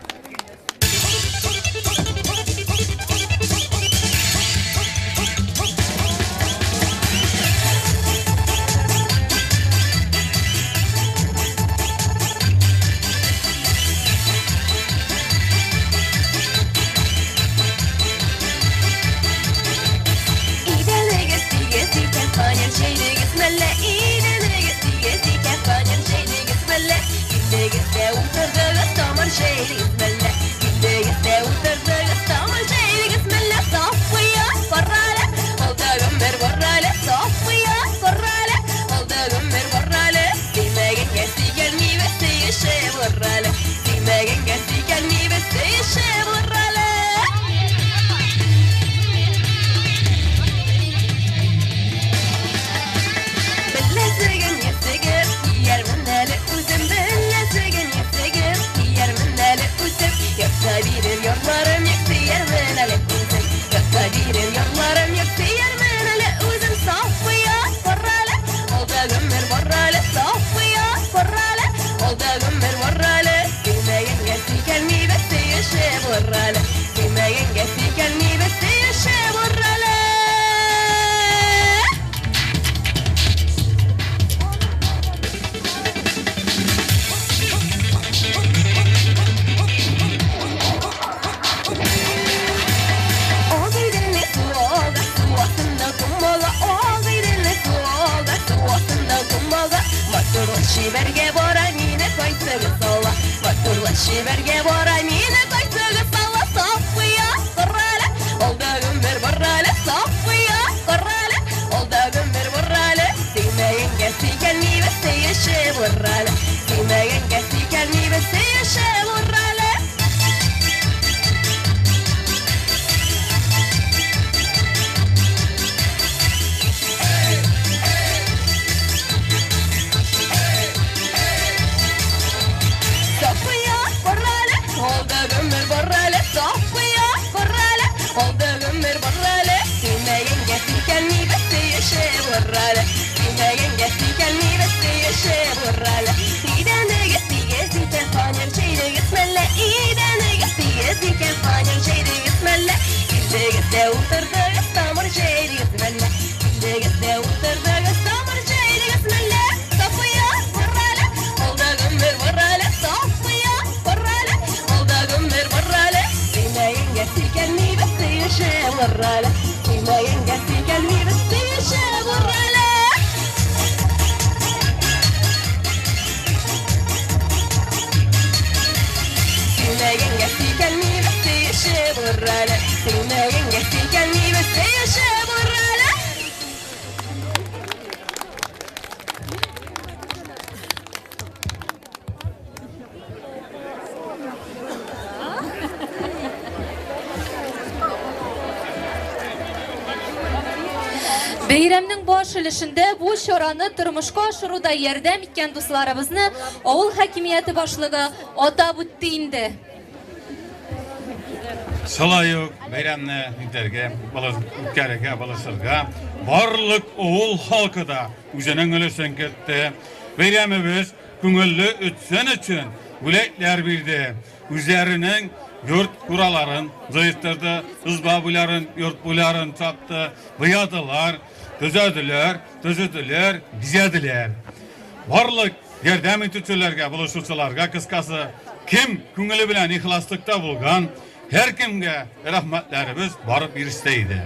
Идәнегез тигез икән, фанер җәйдегез мәллә? Идәнегез тигез икән, фанер җәйдегез мәллә? Килдегез дә утырдыгыз, тамыр җәйдегез мәллә? Килдегез дә утырдыгыз, тамыр җәйдегез мәллә? Сафия, карале, алда гомер бар әле. Сафия, карале, алда гомер бар әле. Сөймәгәнгә сөйгәлмибез, сөешеп булыр әле. Сөймәгәнгә сөйгәлмибез, сөешеп булыр әле. Беләзеген, йөзеген киярмен әле үзем. Беләзеген, йөзеген киярмен әле үзем. Ятса бирер ярларым, юк сөярмен әле үзем. Ятса бирер ярларым, юк сөярмен әле үзем. Сафия, карале, алда гомер бар әле. Сафия, карале, алда гомер бар әле. Сөймәгәнгә сөйкәлмибез, сөешеп булыр әле. Сөймәгәнгә сөйкәлмибез, сөешеп булыр әле. Агыйделне су ага, су астында комага, Агыйделне су ага, су астында комага. Матурлы чибәргә бара, мине кайсыгыз ала? Матурлы чибәргә бара, мине кайсыгыз ала? Сафия, карале, алда гомер бар әле. Сафия, карале, алда гомер бар әле. Сөймәгәнгә сөйкәлмибез, сөешеп булыр әле. Сөймәгәнгә сөйкәлмибез, сөешеп булыр әле. Сафия, карале, алда гомер бар әле. Сафия, карале, алда гомер бар әле. Сөймәгәнгә сөйкәлмибез, сөешеп булыр әле. Сөймәгәнгә сөйкәлмибез, сөешеп булыр әле. Идәнегез тигез икән, фанер җәйдегез мәллә? Идәнегез тигез икән, фанер җәйдегез мәллә? Килдегез дә утырдыгыз, тамыр җәйдегез мәллә? Килдегез дә утырдыгыз, тамыр җәйдегез мәллә? Сафия, карале, алда гомер бар әле. Сафия, карале, алда гомер бар әле. Сөймәгәнгә сөйкәлмибез, сөешеп булыр әле. Сөймәгәнгә сөйкәлмибез, сөешеп булыр әле. Сөймәгәнгә сөйкәлмибез, сөешеп булыр әле. Сөймәгәнгә сөйкәлмибез, сөешеп булыр әле. Бәйрәмнең баш өлешендә бу чараны тормышка ашыруда ярдәм иткән дусларыбызны авыл хакимияте башлыгы атап үтте инде. Шулай ук бәйрәмне итәргә, үткәрергә, булышырга барлык авыл халкы да үзенең өлешен кертте. Бәйрәмебез күңелле үтсен өчен бүләкләр бирде. Үзләренең йорт кураларын җыештырды, ызба буйларын, йорт буйларын чапты, буядылар, төзәделәр, төзеделәр, бизәделәр. Барлык ярдәм итүчеләргә, булышучыларга, кыскасы, кем күңеле белән ихласлыкта булган, һәркемгә рәхмәтләребез барып ирешсә иде.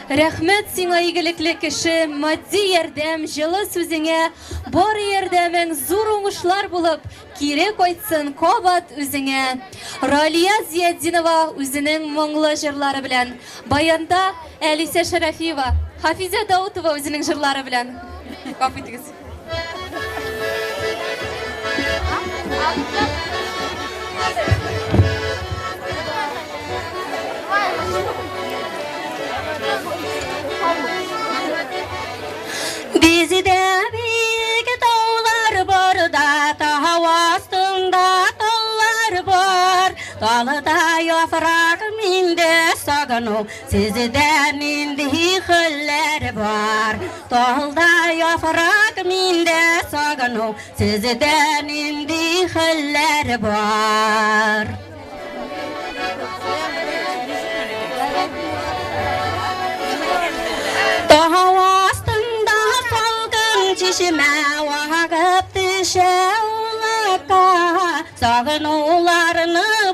Рәхмәт сиңа, игелекле кеше, матди ярдәм, җылы сүзеңә, бар ярдәмең зур уңышлар булып, кире кайтсын кабат үзеңә. Ралия Зиятдинова үзенең моңлы җырлары белән. Баянда Әлисә Шәрәфиева, Хафизә Даутова үзенең җырлары белән. Гафу итегез. Bizde büyük dağlar var da tağ astında tallar var. Dalda yaprak minde sağını sizde nindi hıller var. Dalda yaprak minde sağını sizde nindi hıller var. Dağ astında salgın çişme vakıp düşe ulaka. Sağın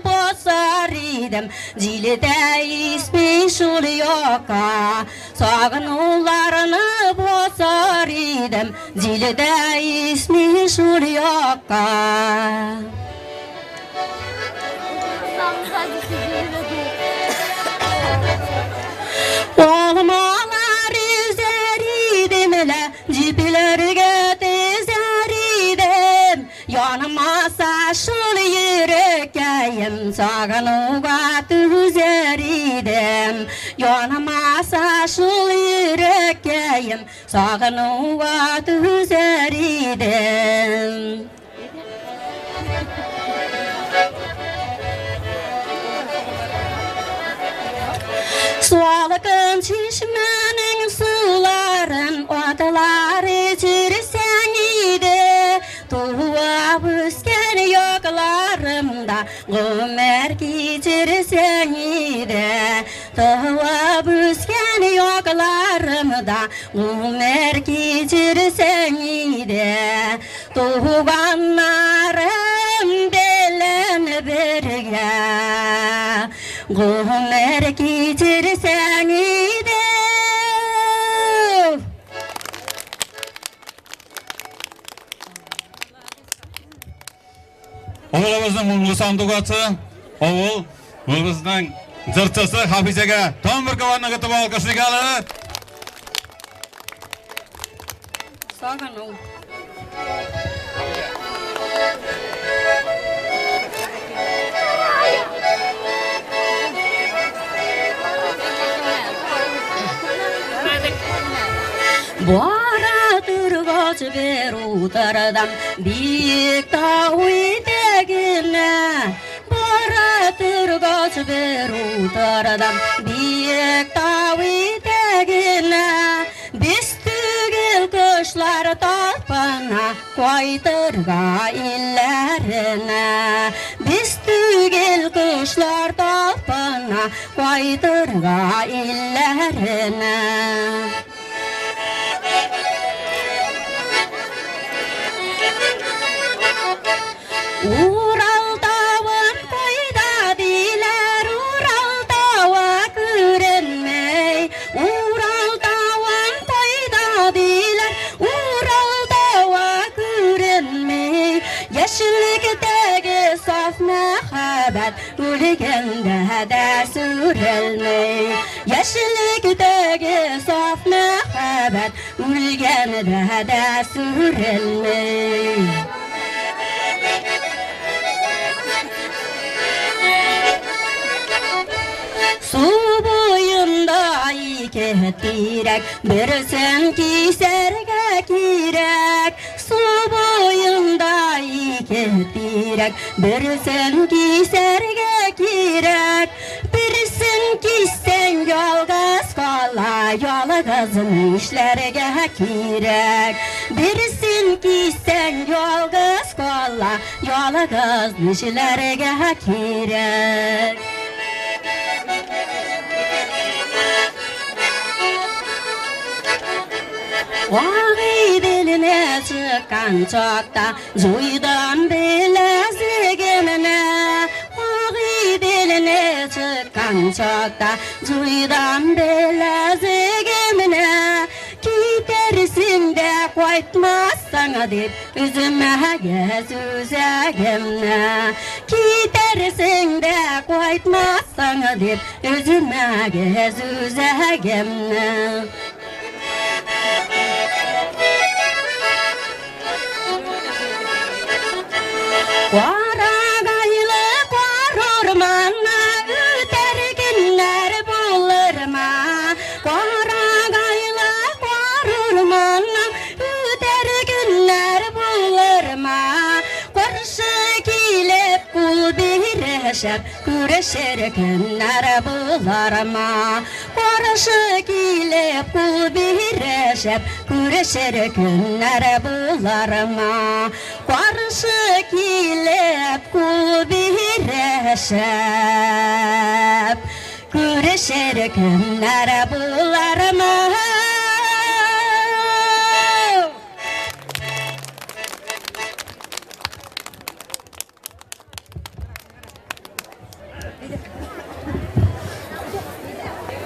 basar idim, cilde ismi şul yoka. Sağın basar idim, cilde ismi şul yoka. Olmalar üzeriydim le, ciplerge tezeriydim. Yanmasa şul yüreğim, sağınığa tüzeriydim. Yanmasa şul yüreğim, sağınığa tüzeriydim. Sualkın çeşmenin suların otlar içirsen idi. Tuğup üsken yoklarımda ömür geçirsen idi. Tuğup üsken yoklarımda ömür geçirsen idi. Tuğanlarım bilen birge Ömür geçirsen idi. Авылыбызның моңлы сандугачы, авылыбызның җырчысы Хафизәгә тагын бер кабат ныгытып алкышлыйк әле. Сагыну. Бара торгач бер утырдым биек тау итәгенә. Бара торгач бер утырдым биек тау итәгенә. Без түгел кошлар талпына кайтырга илләренә. Без түгел кошлар талпына кайтырга илләренә. Урал тавын кайда диләр, Урал тавы күренмәй. Урал тавын кайда диләр, Урал тавы күренмәй. Яшьлектәге саф мәхәббәт үлгәндә дә сүрелмәй. Яшьлектәге саф мәхәббәт үлгәндә дә сүрелмәй. Су буенда ике тирәк, берсен кисәргә кирәк. Су буенда ике тирәк, берсен кисәргә кирәк. Берсе Ялгыз нишләргә кирәк? Берсен кисәң ялгыз кала, ялгыз нишләргә кирәк? Агыйделне чыккан чакта җуйдым беләзегемне. Агыйделне чыккан чакта җуйдым беләзегемне. Китәрсең дә кайтмассың дип өземә сүзәгемне. Китәрсең дә кайтмассың дип өземә сүзәгемне. Карагайлы кар урманны үтәр көннәр булырма? Карагайлы кар урманны үтәр көннәр булырма? Каршы килеп кул бирешеп күрешер көннәр булырма? Каршы килеп кул бирешеп күрешер көннәр булырма? Каршы килеп кул бирешеп күрешер көннәр булырма?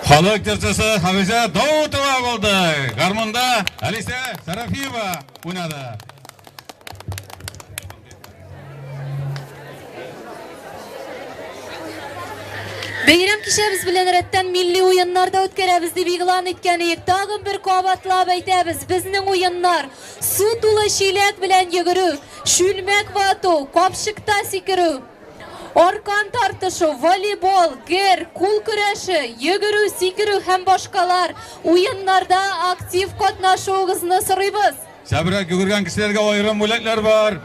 Халык җырчысы Хафизә Даутова булды. Гармунда Алисә Сарафиева уйнады. Бәйрәм кичәбез белән рәттән милли уеннар да үткәрәбез дип игълан иткән идек. Тагын бер кабатлап әйтәбез, безнең уеннар су тулы чиләк белән йөгерү, чүлмәк вату, капчыкта сикерү, аркан тартышу, волейбол, гер, кул көрәше, йөгерү, сикерү һәм башкалар уеннарда актив катнашуыгызны сорыйбыз. Шәбрәк йөгергән кешеләргә аерым бүләкләр бар.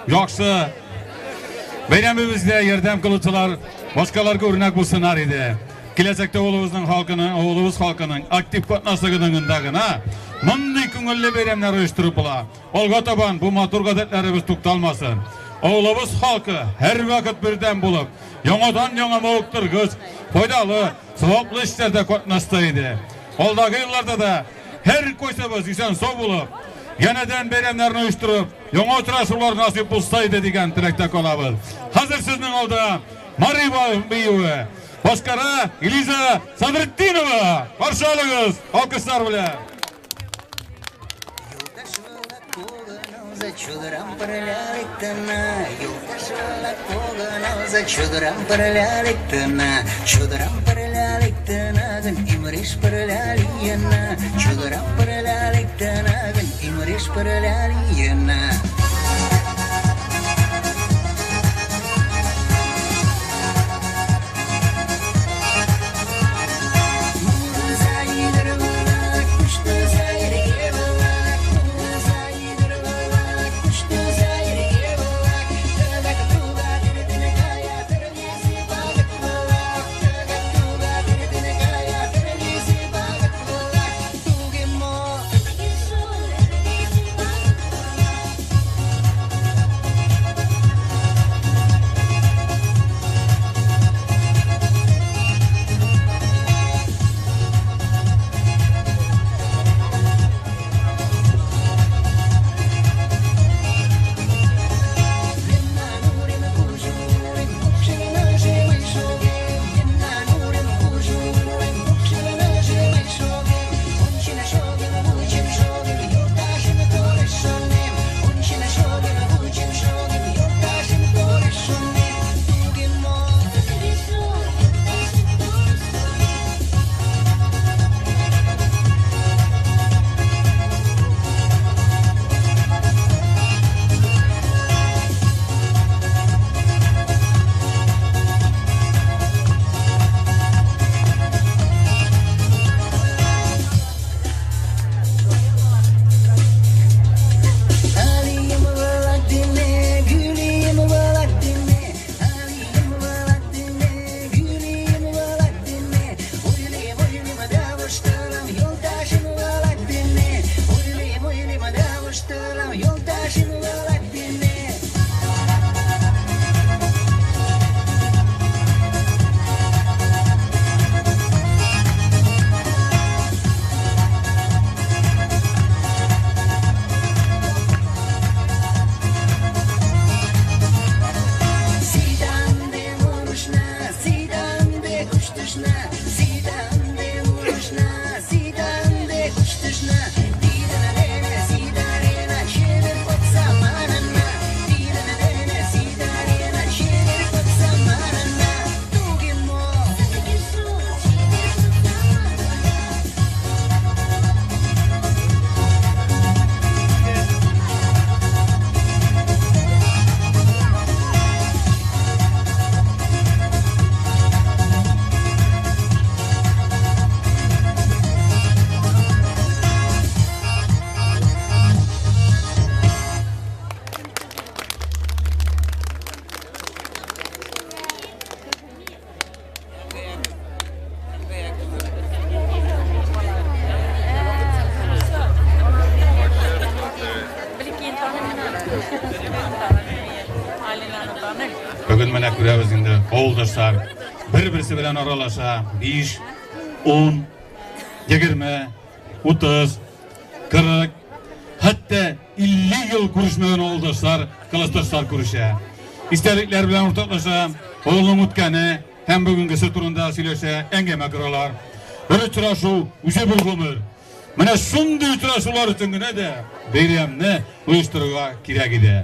Яхшы. Бәйрәмебездә ярдәм кылучылар башкаларга үрнәк булсыннар иде. Киләчәктә авылыбызның халкының, авылыбыз халкының актив катнашлыгында гына мондый күңелле бәйрәмнәр оештырып була. Алга табан бу матур гадәтләребез тукталмасын. Авылыбыз халкы һәрвакыт бердәм булып, яңадан-яңа мавыктыргыч, файдалы, саваплы эшләрдә катнашса иде. Алдагы елларда да һәр кайсыбыз исән-сау булып, янәдән бәйрәмнәрне оештырып, яңа очрашулар насыйп булса иде дигән теләктә калабыз. Хәзер сезнең алда Мари биюе башкара Элиза Садретдинова. Каршы алыгыз, алкышлар белән. Бүген менә күрәбез инде, авылдашлар бер-берсе белән аралаша. 5, 10, 20, 30, 40, хәтта 50 ел күрешмәгән авылдашлар, классташлар күрешә. Истәлекләр белән уртаклаша, авылның үткәне һәм бүгенгесе турында сөйләшә, әңгәмә коралар. Бер очрашу үзе бер гомер. Менә шундый очрашулар өчен генә дә бәйрәмне оештырырга кирәк иде.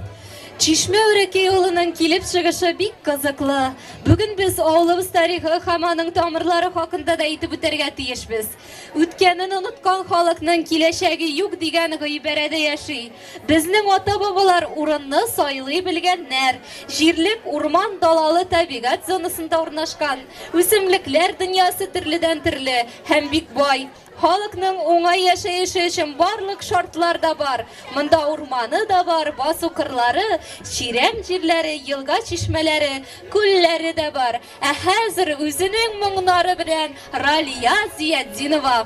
Чишмә Үрәкәй авылының килеп чыгышы бик кызыклы. Бүген без авылыбыз тарихы һәм аның тамырлары хакында да әйтеп үтәргә тиешбез. Үткәнен оныткан халыкның киләчәге юк дигән гыйбарәдә яши. Безнең ата-бабалар урынны сайлый белгәннәр. Җирлек урман-далалы табигать зонасында урнашкан. Үсемлекләр дөньясы төрледән-төрле һәм бик бай. Халыкның уңай яшәеше өчен барлык шартлар да бар. Монда урманы да бар, басу-кырлары, чирәм җирләре, елга-чишмәләре, күлләре дә бар. Ә хәзер үзенең моңнары белән Ралия Зиятдинова.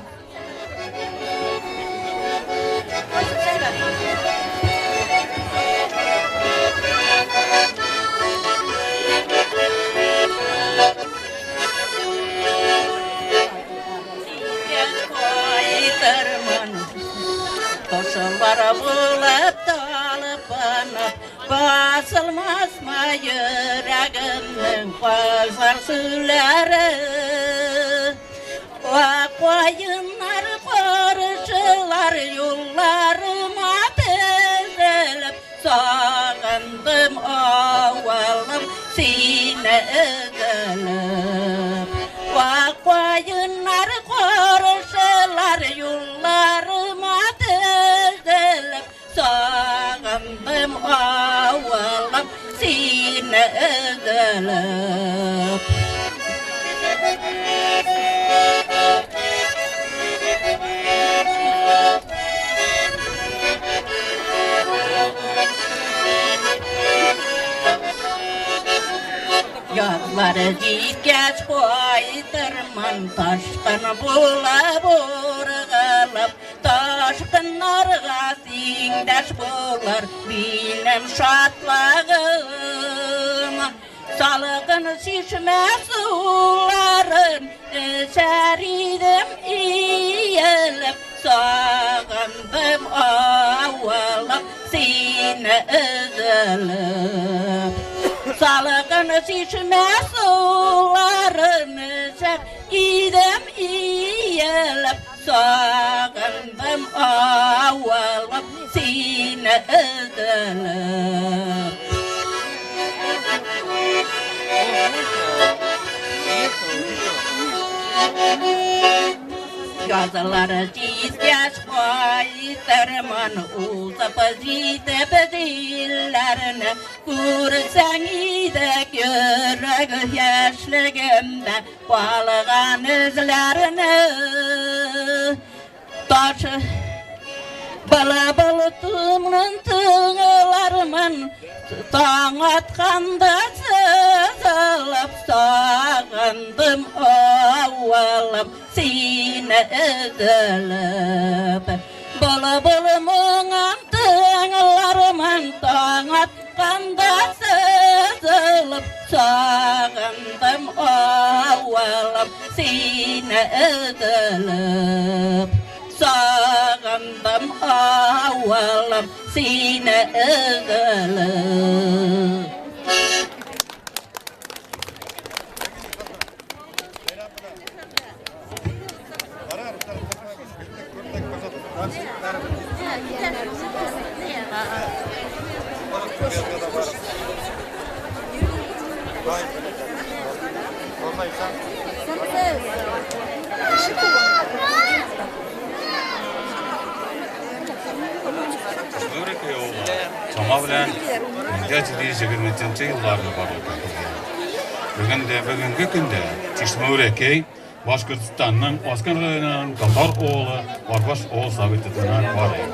Ташылар булып талпынып, басылмасмы йөрәгемнең кайнар сүләре. Ак каеннар каршылар юлларыма тезелеп, сагындым авылым сине өзелеп. Ак каеннар каршылар юлларыма тезелеп, сагындым авылым сине өзелеп. Язлар җиткәч кайтырмын, ташкын булып ургылып, ташкыннарга тиңдәш булыр минем шатлыгым. Салкын чишмә суларын эчәр идем иелеп, сагындым авылым сине өзелеп. Салкын чишмә суларын эчәр идем иелеп, сагындым авылым сине өзелеп. Язлар җиткәч кайтырмын, узып җитеп җилләрне, күрсәң идек йөрәк яшьлегемдә калган эзләрне. Таш Былбыл тыңын тыңлармын, таң атканда сызылып, сагындым авылым сине өзелеп. Былбыл моңын тыңлармын, таң атканда сызылып, сагындым авылым сине өзелеп. Сагындым авылым сине өзелеп. Чишмә-Үрәкәй авылы чама белән 1723 елларда барлыкка килгән. Бүген дә, бүгенге көндә Чишмә-Үрәкәй Башкортстанның Аскын районының татар авылы Арбаш авыл советына карый.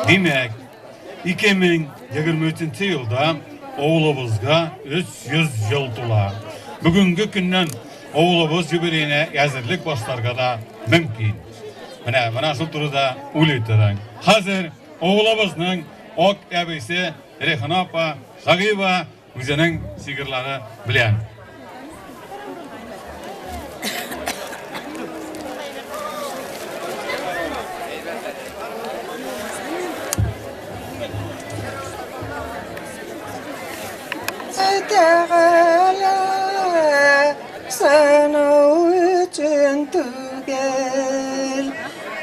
Димәк, 2023 елда авылыбызга 300 ел тула. Бүгенге көннән авылыбыз юбилеена әзерлек башларга да мөмкин. Менә, менә шул турыда уйлый торың. Хәзер авылыбызның ак әбисе Рехана апа Шагиева үзенең сигырлары белән. Тәгалә сынау өчен түгел,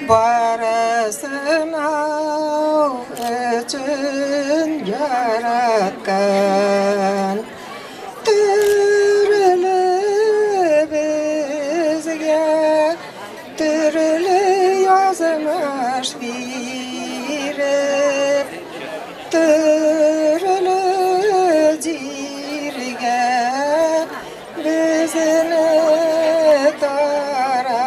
бары сынау өчен яраткан. Төрле безгә төрле язмыш биреп, төрле җиргә безне тараткан.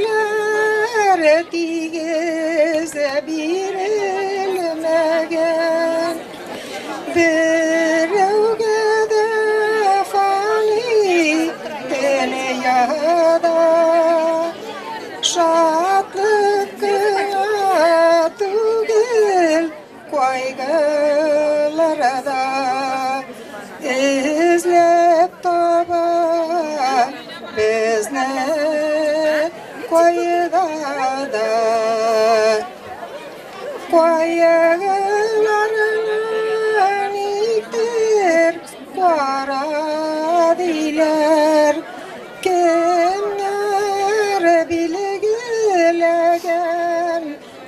Бәхеткәйләр тигез бирелмәгән, берәүгә дә фани дөньяда шатлык кына түгел, кайгыларда эзләп таба безне кайда да. Кайгыларны никтер кара диләр, кемнәр билгеләгән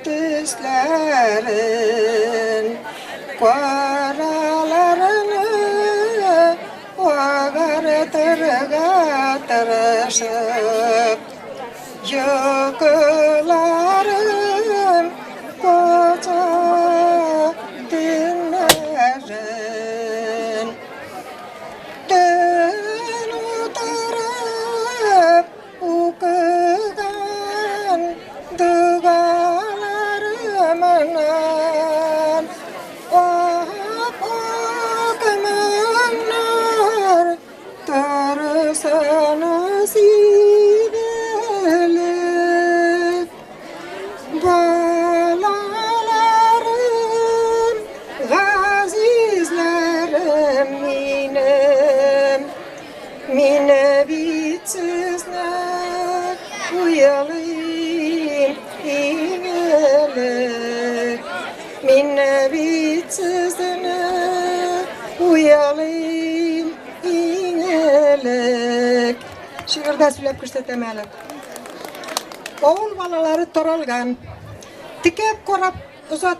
төсләрен, караларны агартырга тырышып, йокыларын коча төннәрен. Төн утырып укыган догаларымнан ап-ак моңнар торсын сибелеп. Балаларым, газизләрем минем, Мине бит сезне уйлыйм иң элек. Мине бит сезне уйлыйм иң элек. Шигырьдә сөйләп күрсәтәм әле. Авыл балалары таралган. Текәп карап озат,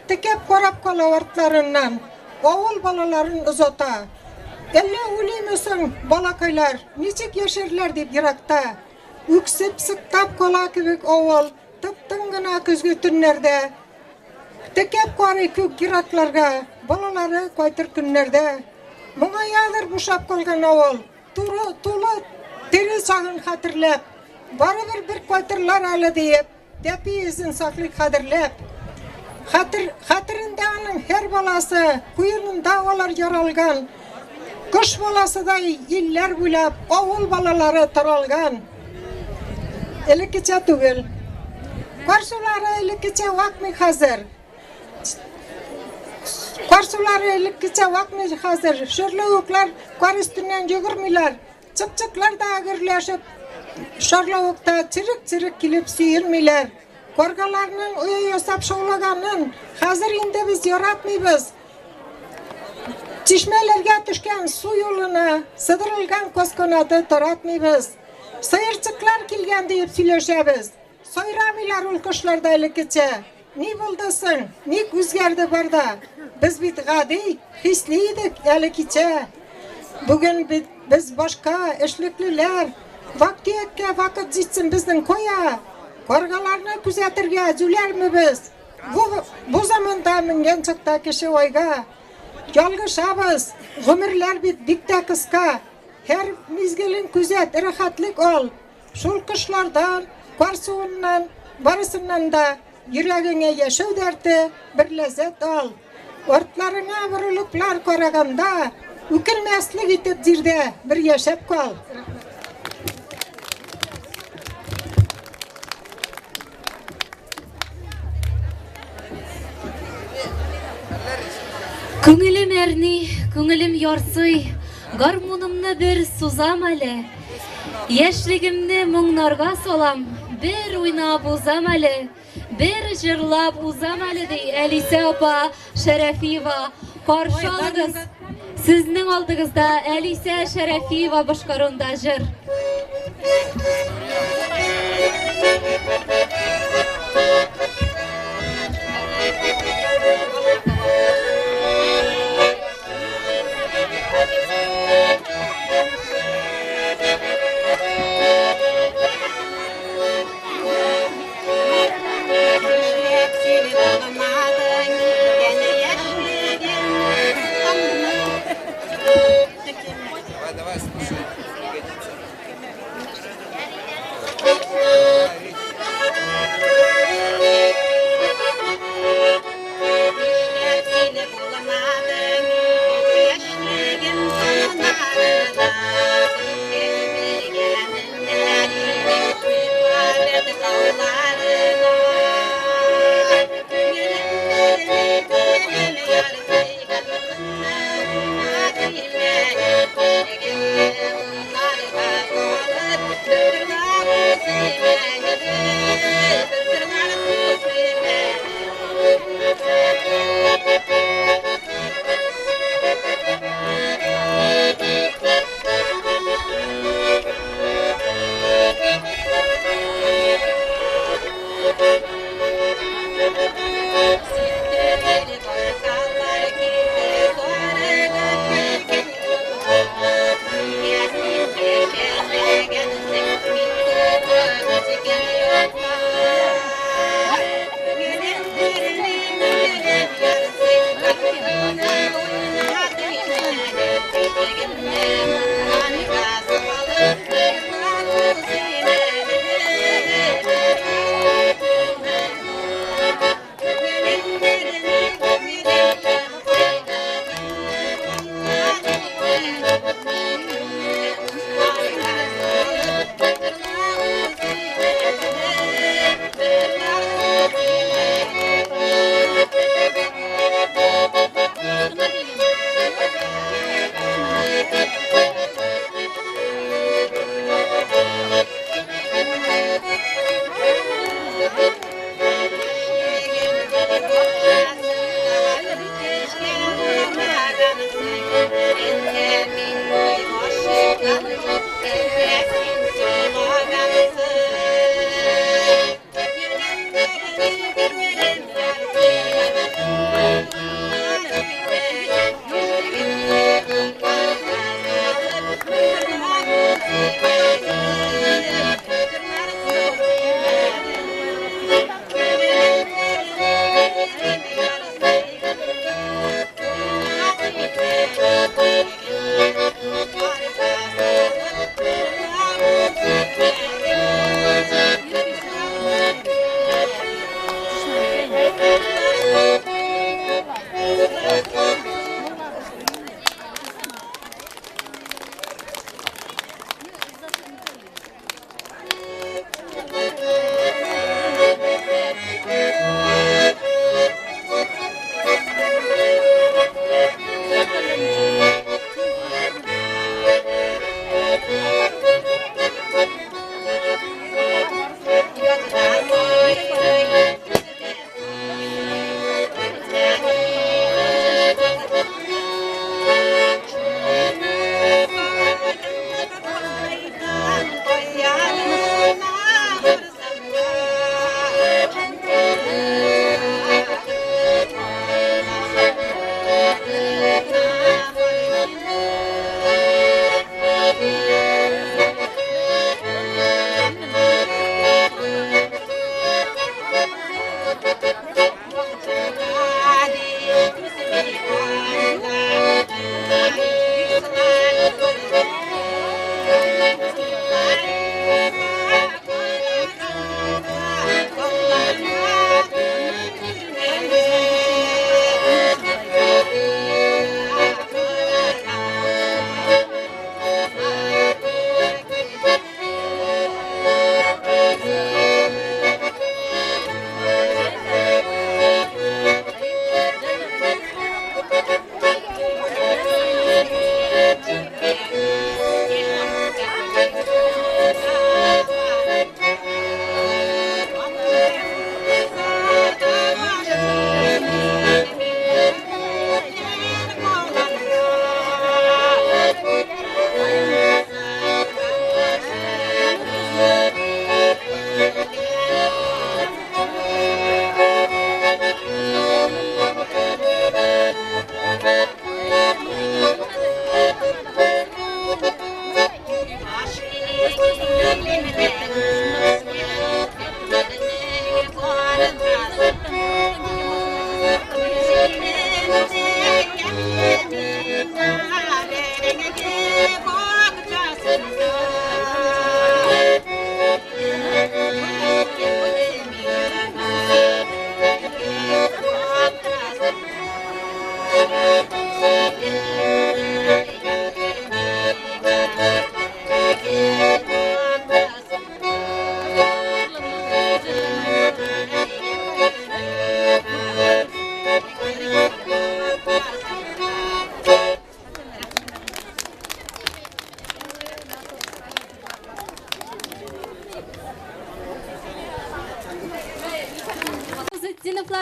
текәп карап кала артларыннан. Авыл балаларын озата. Әллә үлиме соң балакайлар, ничек яшәрләр дип еракта. Үксеп сыктап кала кебек авыл, тып-тын гына көзге төннәрдә. Текәп карый күк еракларга, балалары кайтыр көннәрдә. Моңаядыр бушап калган авыл, туры, тулы тере чагын хәтерләп. Барыбер бер кайтырлар әле диеп, Тәпи эзен саклый кадерләп. Хәтер, хәтерендә аның һәр баласы, куенында алар яралган. Кош баласыдай илләр буйлап авыл балалары таралган. Элеккечә түгел. Кар сулары элеккечә акмый хәзер. Кар сулары элеккечә акмый хәзер. Шөрләвекләр кар өстеннән йөгермиләр. Чыпчыклар да гөрләшеп, шарлавыкта черек-черек килеп сөелмиләр. Каргаларның оя ясап шаулаганын хәзер инде без яратмыйбыз. Чишмәләргә төшкән су юлына сыдырылган каз канаты таратмыйбыз. Сыерчыклар килгән диеп сөйләшәбез. Сайрамыйлар ул кошлар да элеккечә. Ни булды соң? Ник үзгәрде бар да? Без бит гади, хисле идек әле кичә. Бүген бит без башка, эшлеклеләр. Вак-төяккә вакыт җитсен безнең кая? Каргаларны күзәтергә җүләрме без? Бу, бу заманда менгән чакта кеше айга. Ялгышабыз, гомерләр бит бик тә кыска. Һәр мизгелен күзәт, рәхәтлек ал. Шул кошлардан, кар суыннан, барысыннан да йөрәгеңә яшәү дәрте, бер ләззәт ал. Артларыңа борылыплар караганда, үкенмәслек итеп җирдә бер яшәп кал. Күңелем әрни, күңелем ярсый, гармунымны бер сузам әле. Яшьлегемне моңнарга салам, бер уйнап узам әле, бер җырлап узам әле, ди Әлисә апа Шәрәфиева. Каршы алыгыз, сезнең алдыгызда Әлисә Шәрәфиева башкаруында җыр. Давай, давай, слушай, пригодится. Thank you.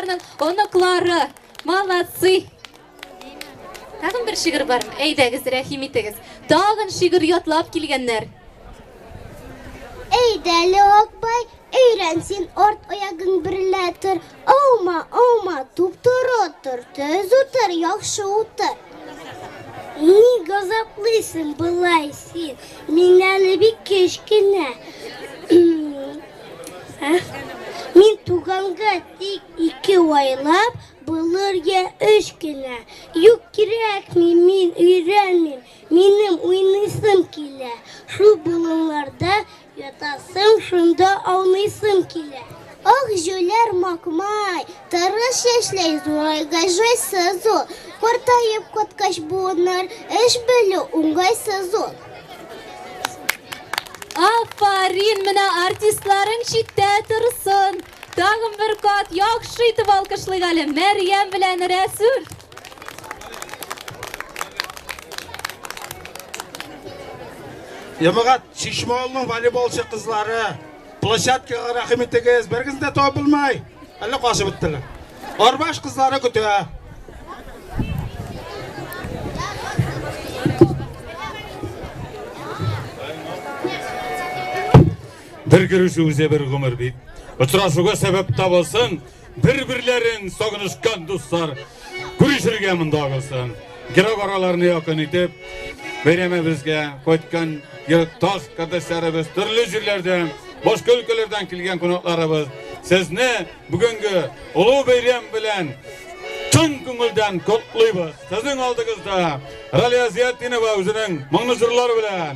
Шәйхетдиновларның оныклары. Молодцы! Тагын бер шигырь бармы? Әйдәгез, рәхим итегез. Тагын шигырь ятлап килгәннәр. Әйдә әле, Акбай, өйрән син арт аягың берлә тор. Аума, аума, туп-туры тор, төз утыр, яхшы утыр. Ни газаплыйсың болай син? Мин әле бик кечкенә. Мин туганга тик ике айлап, булыр я өч кенә. Юк, кирәкми, мин өйрәнмим. Минем уйныйсым килә. Шул болыннарда ятасым, шунда ауныйсым килә. Ах, җүләр Макмай, тырыш яшьләй зурайгач җайсыз ул. Картаеп каткач буыннар, эш белү уңайсыз ул. Афарин, менә артистларың читтә торсын. Тагын бер кат яхшы итеп алкышлыйк әле Мәрьям белән Рәсүл. Җәмәгать, Чишмә авылының волейболчы кызлары, площадкага рәхим итегез, берегезне дә табып булмай. Әллә качып беттеләр. Арбаш кызлары көтә. Бер күрешү үзе бер гомер бит. Очрашуга сәбәп табылсын, бер-берләрен сагынышкан дуслар күрешергә монда агылсын. Ерак араларны якын итеп, бәйрәмебезгә кайткан таш кардәшләребез, төрле җирләрдән, башка өлкәләрдән килгән кунакларыбыз, сезне бүгенге олы бәйрәм белән чын күңелдән котлыйбыз. Сезнең алдыгызда Ралия Зиятдинова үзенең моңлы җырлары белән.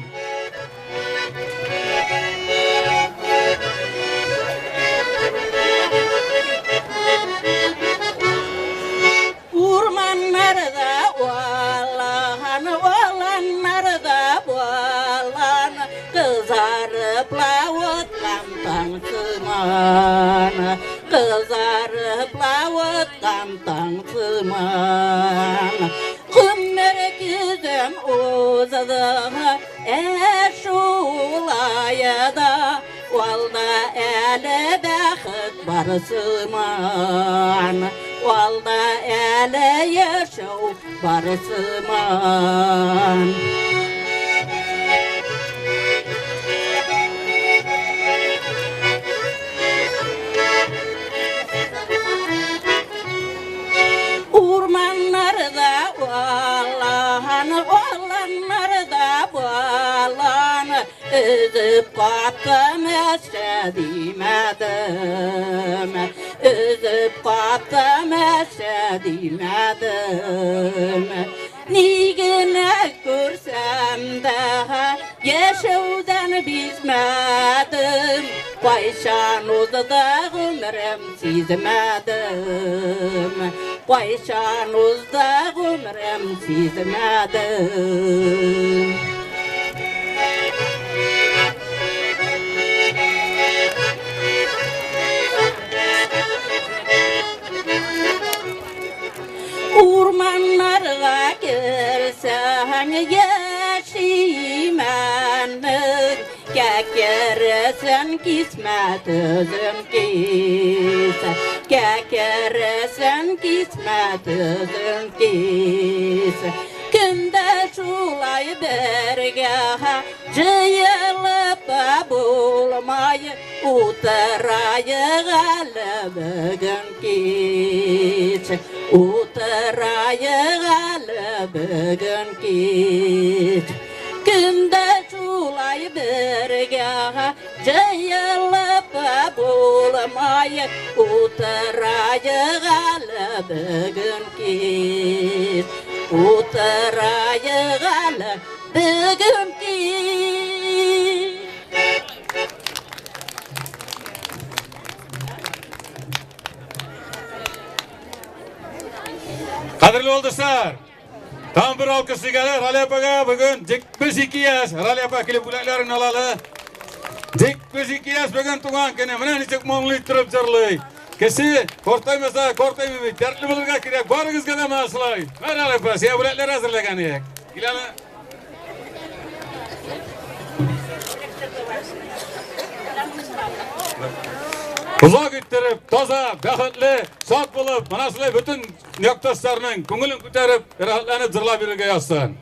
Урманнарда алан, аланнарда балан, кызарып лавыткан таң сыман, кызарып лавыткан таң сыман. Гомер көзем узды, ә шулай да алда әле бәхет бар сыман, алда әле яшәү бар сыман. Урманнарда алан, аланнарда балан, өзеп каптым әшә димәдем, өзеп каптым әшә димәдем. Ни генә күрсәм дә, яшәүдән бизмәдем, кайчан узды гомерем сизмәдем, кайчан узды гомерем сизмәдем. Урманнарга керсәң, яшимәнең, кәкересен кисмә, төзен кис. Кәкересен кисмә, төзен кис. Көндә шулай бергә җыелып булмай, утыраек әле бүген кич. Утыраек әле бүген кич. Көндә шулай бергә җыелып булмай, утыраек әле бүген кич. Утыраек әле бүген кич. Кадерле авылдашлар, там бер алкыш дигәне Ралия апага бүген 72 яшь. Ралия апа килеп бүләкләрен алалы. 72 яшь бүген туган көне. Менә ничек моңлы иттереп җырлый. Кеше картаймаса, картаймый бит. Дәртле булырга кирәк. Барыгызга да менә шулай. Менә Ралия апа, сиңа бүләкләр әзерләгән идек. Кил әле. Озак иттереп, таза, бәхетле, шат булып, менә шулай бөтен якташларның күңелен күтәреп, рәхәтләнеп җырлап йөрергә язсын.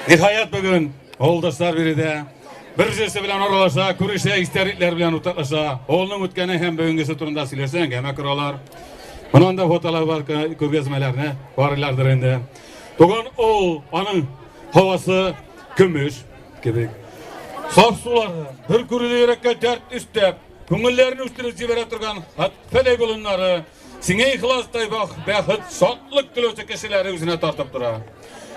Ниһаять бүген авылдашлар биредә бер-берсе белән аралаша, күрешә, истәлекләр белән уртаклаша. Авылның үткәне һәм бүгенгесе турында сөйләшә, әңгәмә коралар. Менә анда фотолар бар, күргәзмәләрне карыйлардыр инде. Туган авыл, аның һавасы көмеш кебек. Саф сулары, бер күрүдә йөрәккә дәрт өстәп, күңелләрне үстереп җибәрә торган хәтфәдәй болыннары, сиңа ихластай бәхет, шатлык теләүче кешеләре үзенә тартып тора.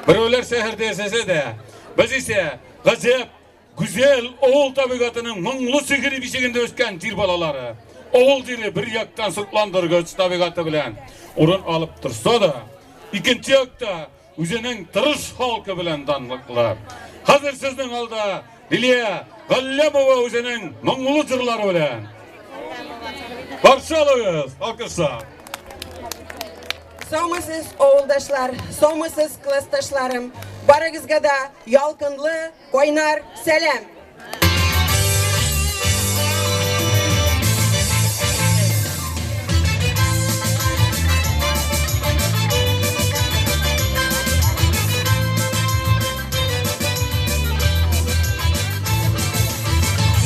Берәүләр шәһәрдә яшәсә дә, без исә гаҗәп гүзәл авыл табигатының моңлы сихери бишегендә үскән җир балалары. Авыл җире бер яктан сокландыргыч табигате белән урын алып торса да, икенче якта үзенең тырыш халкы белән данлыклы. Хәзер сезнең алда Лилия Галләмова үзенең моңлы җырлары белән. Каршы алыгыз, алкышлар. Саумысыз, авылдашлар, саумысыз, классташларым. Барыгызга да ялкынлы, кайнар сәлам.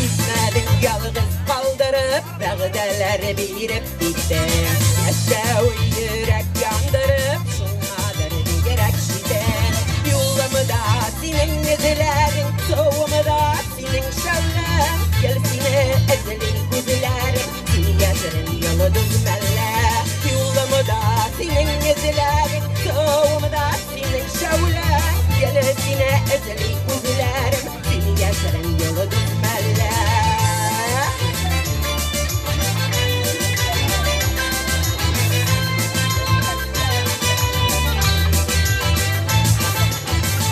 Китмәдең ялгыз калдырып, вәгъдәләр биреп киттең. Яшәү йөрәк яндырып, шуңадыр бигрәк читен. Юлымда синең эзләрең, суымда синең шәүләң. Гел сине эзли күзләрем, син яшерен йолдыз мәллә. Юлымда синең эзләрең, суымда синең шәүләң. Гел сине эзли күзләрем, син яшерен йолдыз мәллә.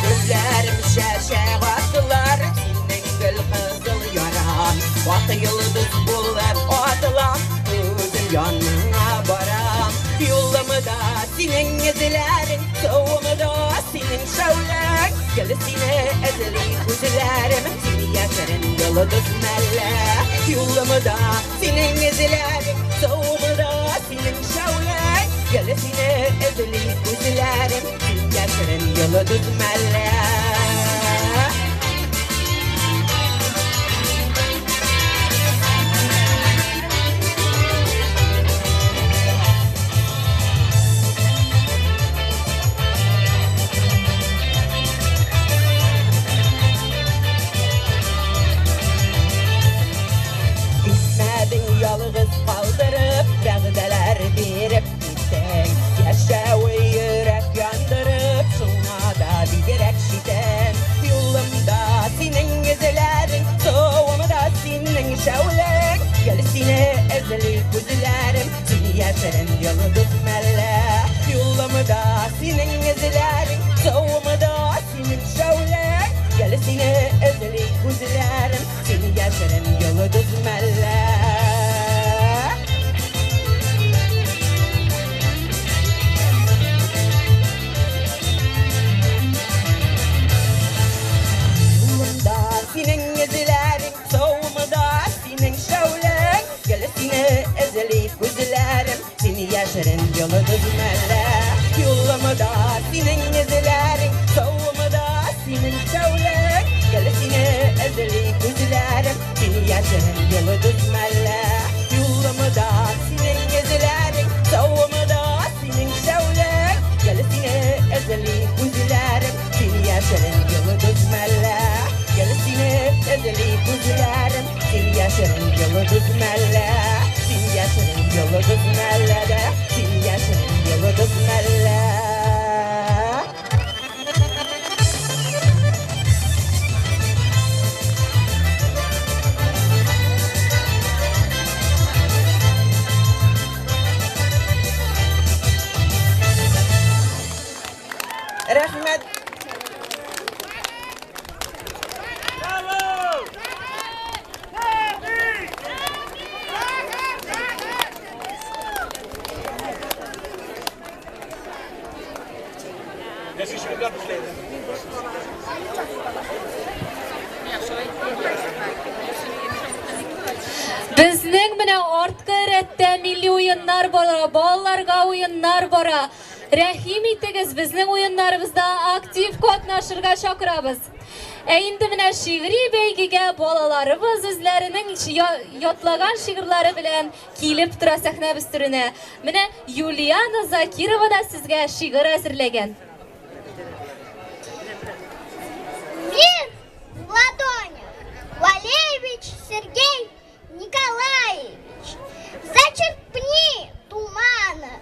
Гөлләрем чәчәк аттылар, синең гөл кызыл ярам. Ак йолдыз булып атылам, үзем яныңа барам. Юлымда синең эзләрең, суымда синең шәүләң. Гел сине эзли күзләрем, син яшерен йолдыз мәллә. Юлымда синең эзләрең, суымда синең шәүләң. Гел сине эзли күзләрем, син яшерен йолдыз мәллә. Китмәдең ялгыз калдырып, вәгъдәләр биреп киттең. Яшәве йөрәк яндырып, шуңа да бигрәк читен. Юлымда синең эзләрең, суымда синең шәүләң. Гел сине эзли күзләрем, син яшерен йолдыз мәллә. Юлымда синең эзләрең, суымда синең шәүләң. Гел сине эзли күзләрем, син яшерен йолдыз мәллә. Юлымда синең эзләрең, суымда синең шәүләң. Гел сине эзли күзләрем, син яшерен йолдыз мәллә. Юлымда синең эзләрең, суымда синең шәүләң. Гел сине эзли күзләрем, син яшерен йолдыз мәллә. Юлымда синең эзләрең, суымда синең шәүләң. Гел сине эзли күзләрем, син яшерен йолдыз мәллә. Гел сине эзли күзләрем, син яшерен йолдыз мәллә. Син яшерен йолдыз мәллә дә, син яшерен йолдыз мәллә. Рәхмәт. Безнең менә арткы рәттә милли уеннар бара, балаларга уеннар бара. Рәхим итегез, безнең уеннарыбызда актив катнашырга чакырабыз. Ә инде менә шигъри бәйгегә балаларыбыз үзләренең ятлаган шигырьләре белән килеп тора сәхнәбез түренә. Менә Юлиана Закирова да сезгә шигырь әзерләгән. Мир в ладонях. Валевич Сергей Николаевич, зачерпни тумана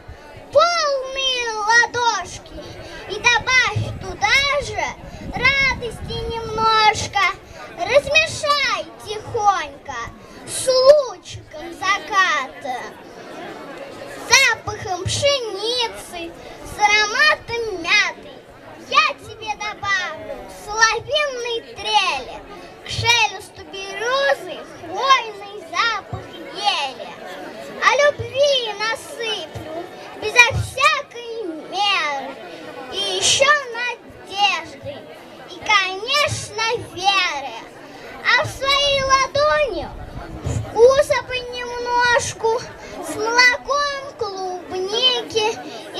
полные ладошки и добавь туда же радости немножко. Размешай тихонько с лучиком заката, запахом пшеницы, с ароматом мяты. Я тебе добавлю соловьиной трели, к шелесту березы хвойный запах ели. А любви насыплю безо всякой меры, и еще надежды, и, конечно, веры. А в своей ладони вкуса понемножку, с молоком клубники,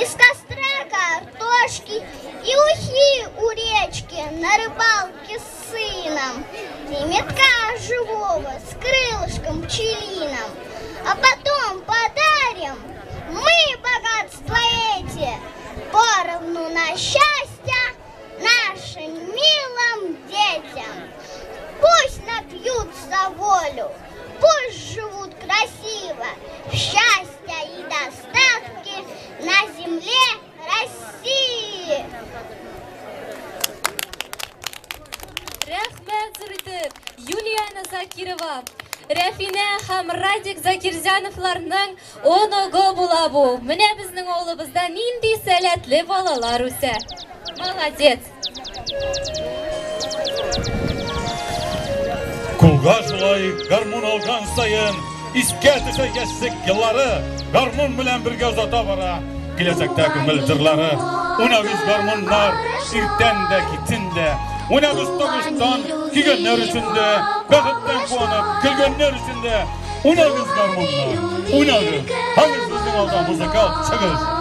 из костра картошки и ухи у речки на рыбалке с сыном, и метка живого с крылышком пчелиным. А потом подарим мы богатства эти поровну на счастье нашим милым детям. Пусть напьются волю, пусть живут красиво, в счастье и достатке на земле России. Рәхмәт зур итеп, Юлиана Закирова, Рәфинә һәм Радик Закирзяновларның оныгы була бу. Менә безнең авылыбызда нинди сәләтле балалар үсә. Молодец! Кулга шулай гармун алган саен искә төшә яшьлек еллары, гармун белән бергә озата бара киләчәктә күңел җырлары. Уйнагыз гармуннар, иртән дә, кичен дә. Уйнагыз табыштан кигәннәр өчен дә, бәхеттән куанып көлгәннәр өчен дә. Уйнагыз гармуннар, уйнагыз. Хәзер безнең алда музыкаль чыгыш.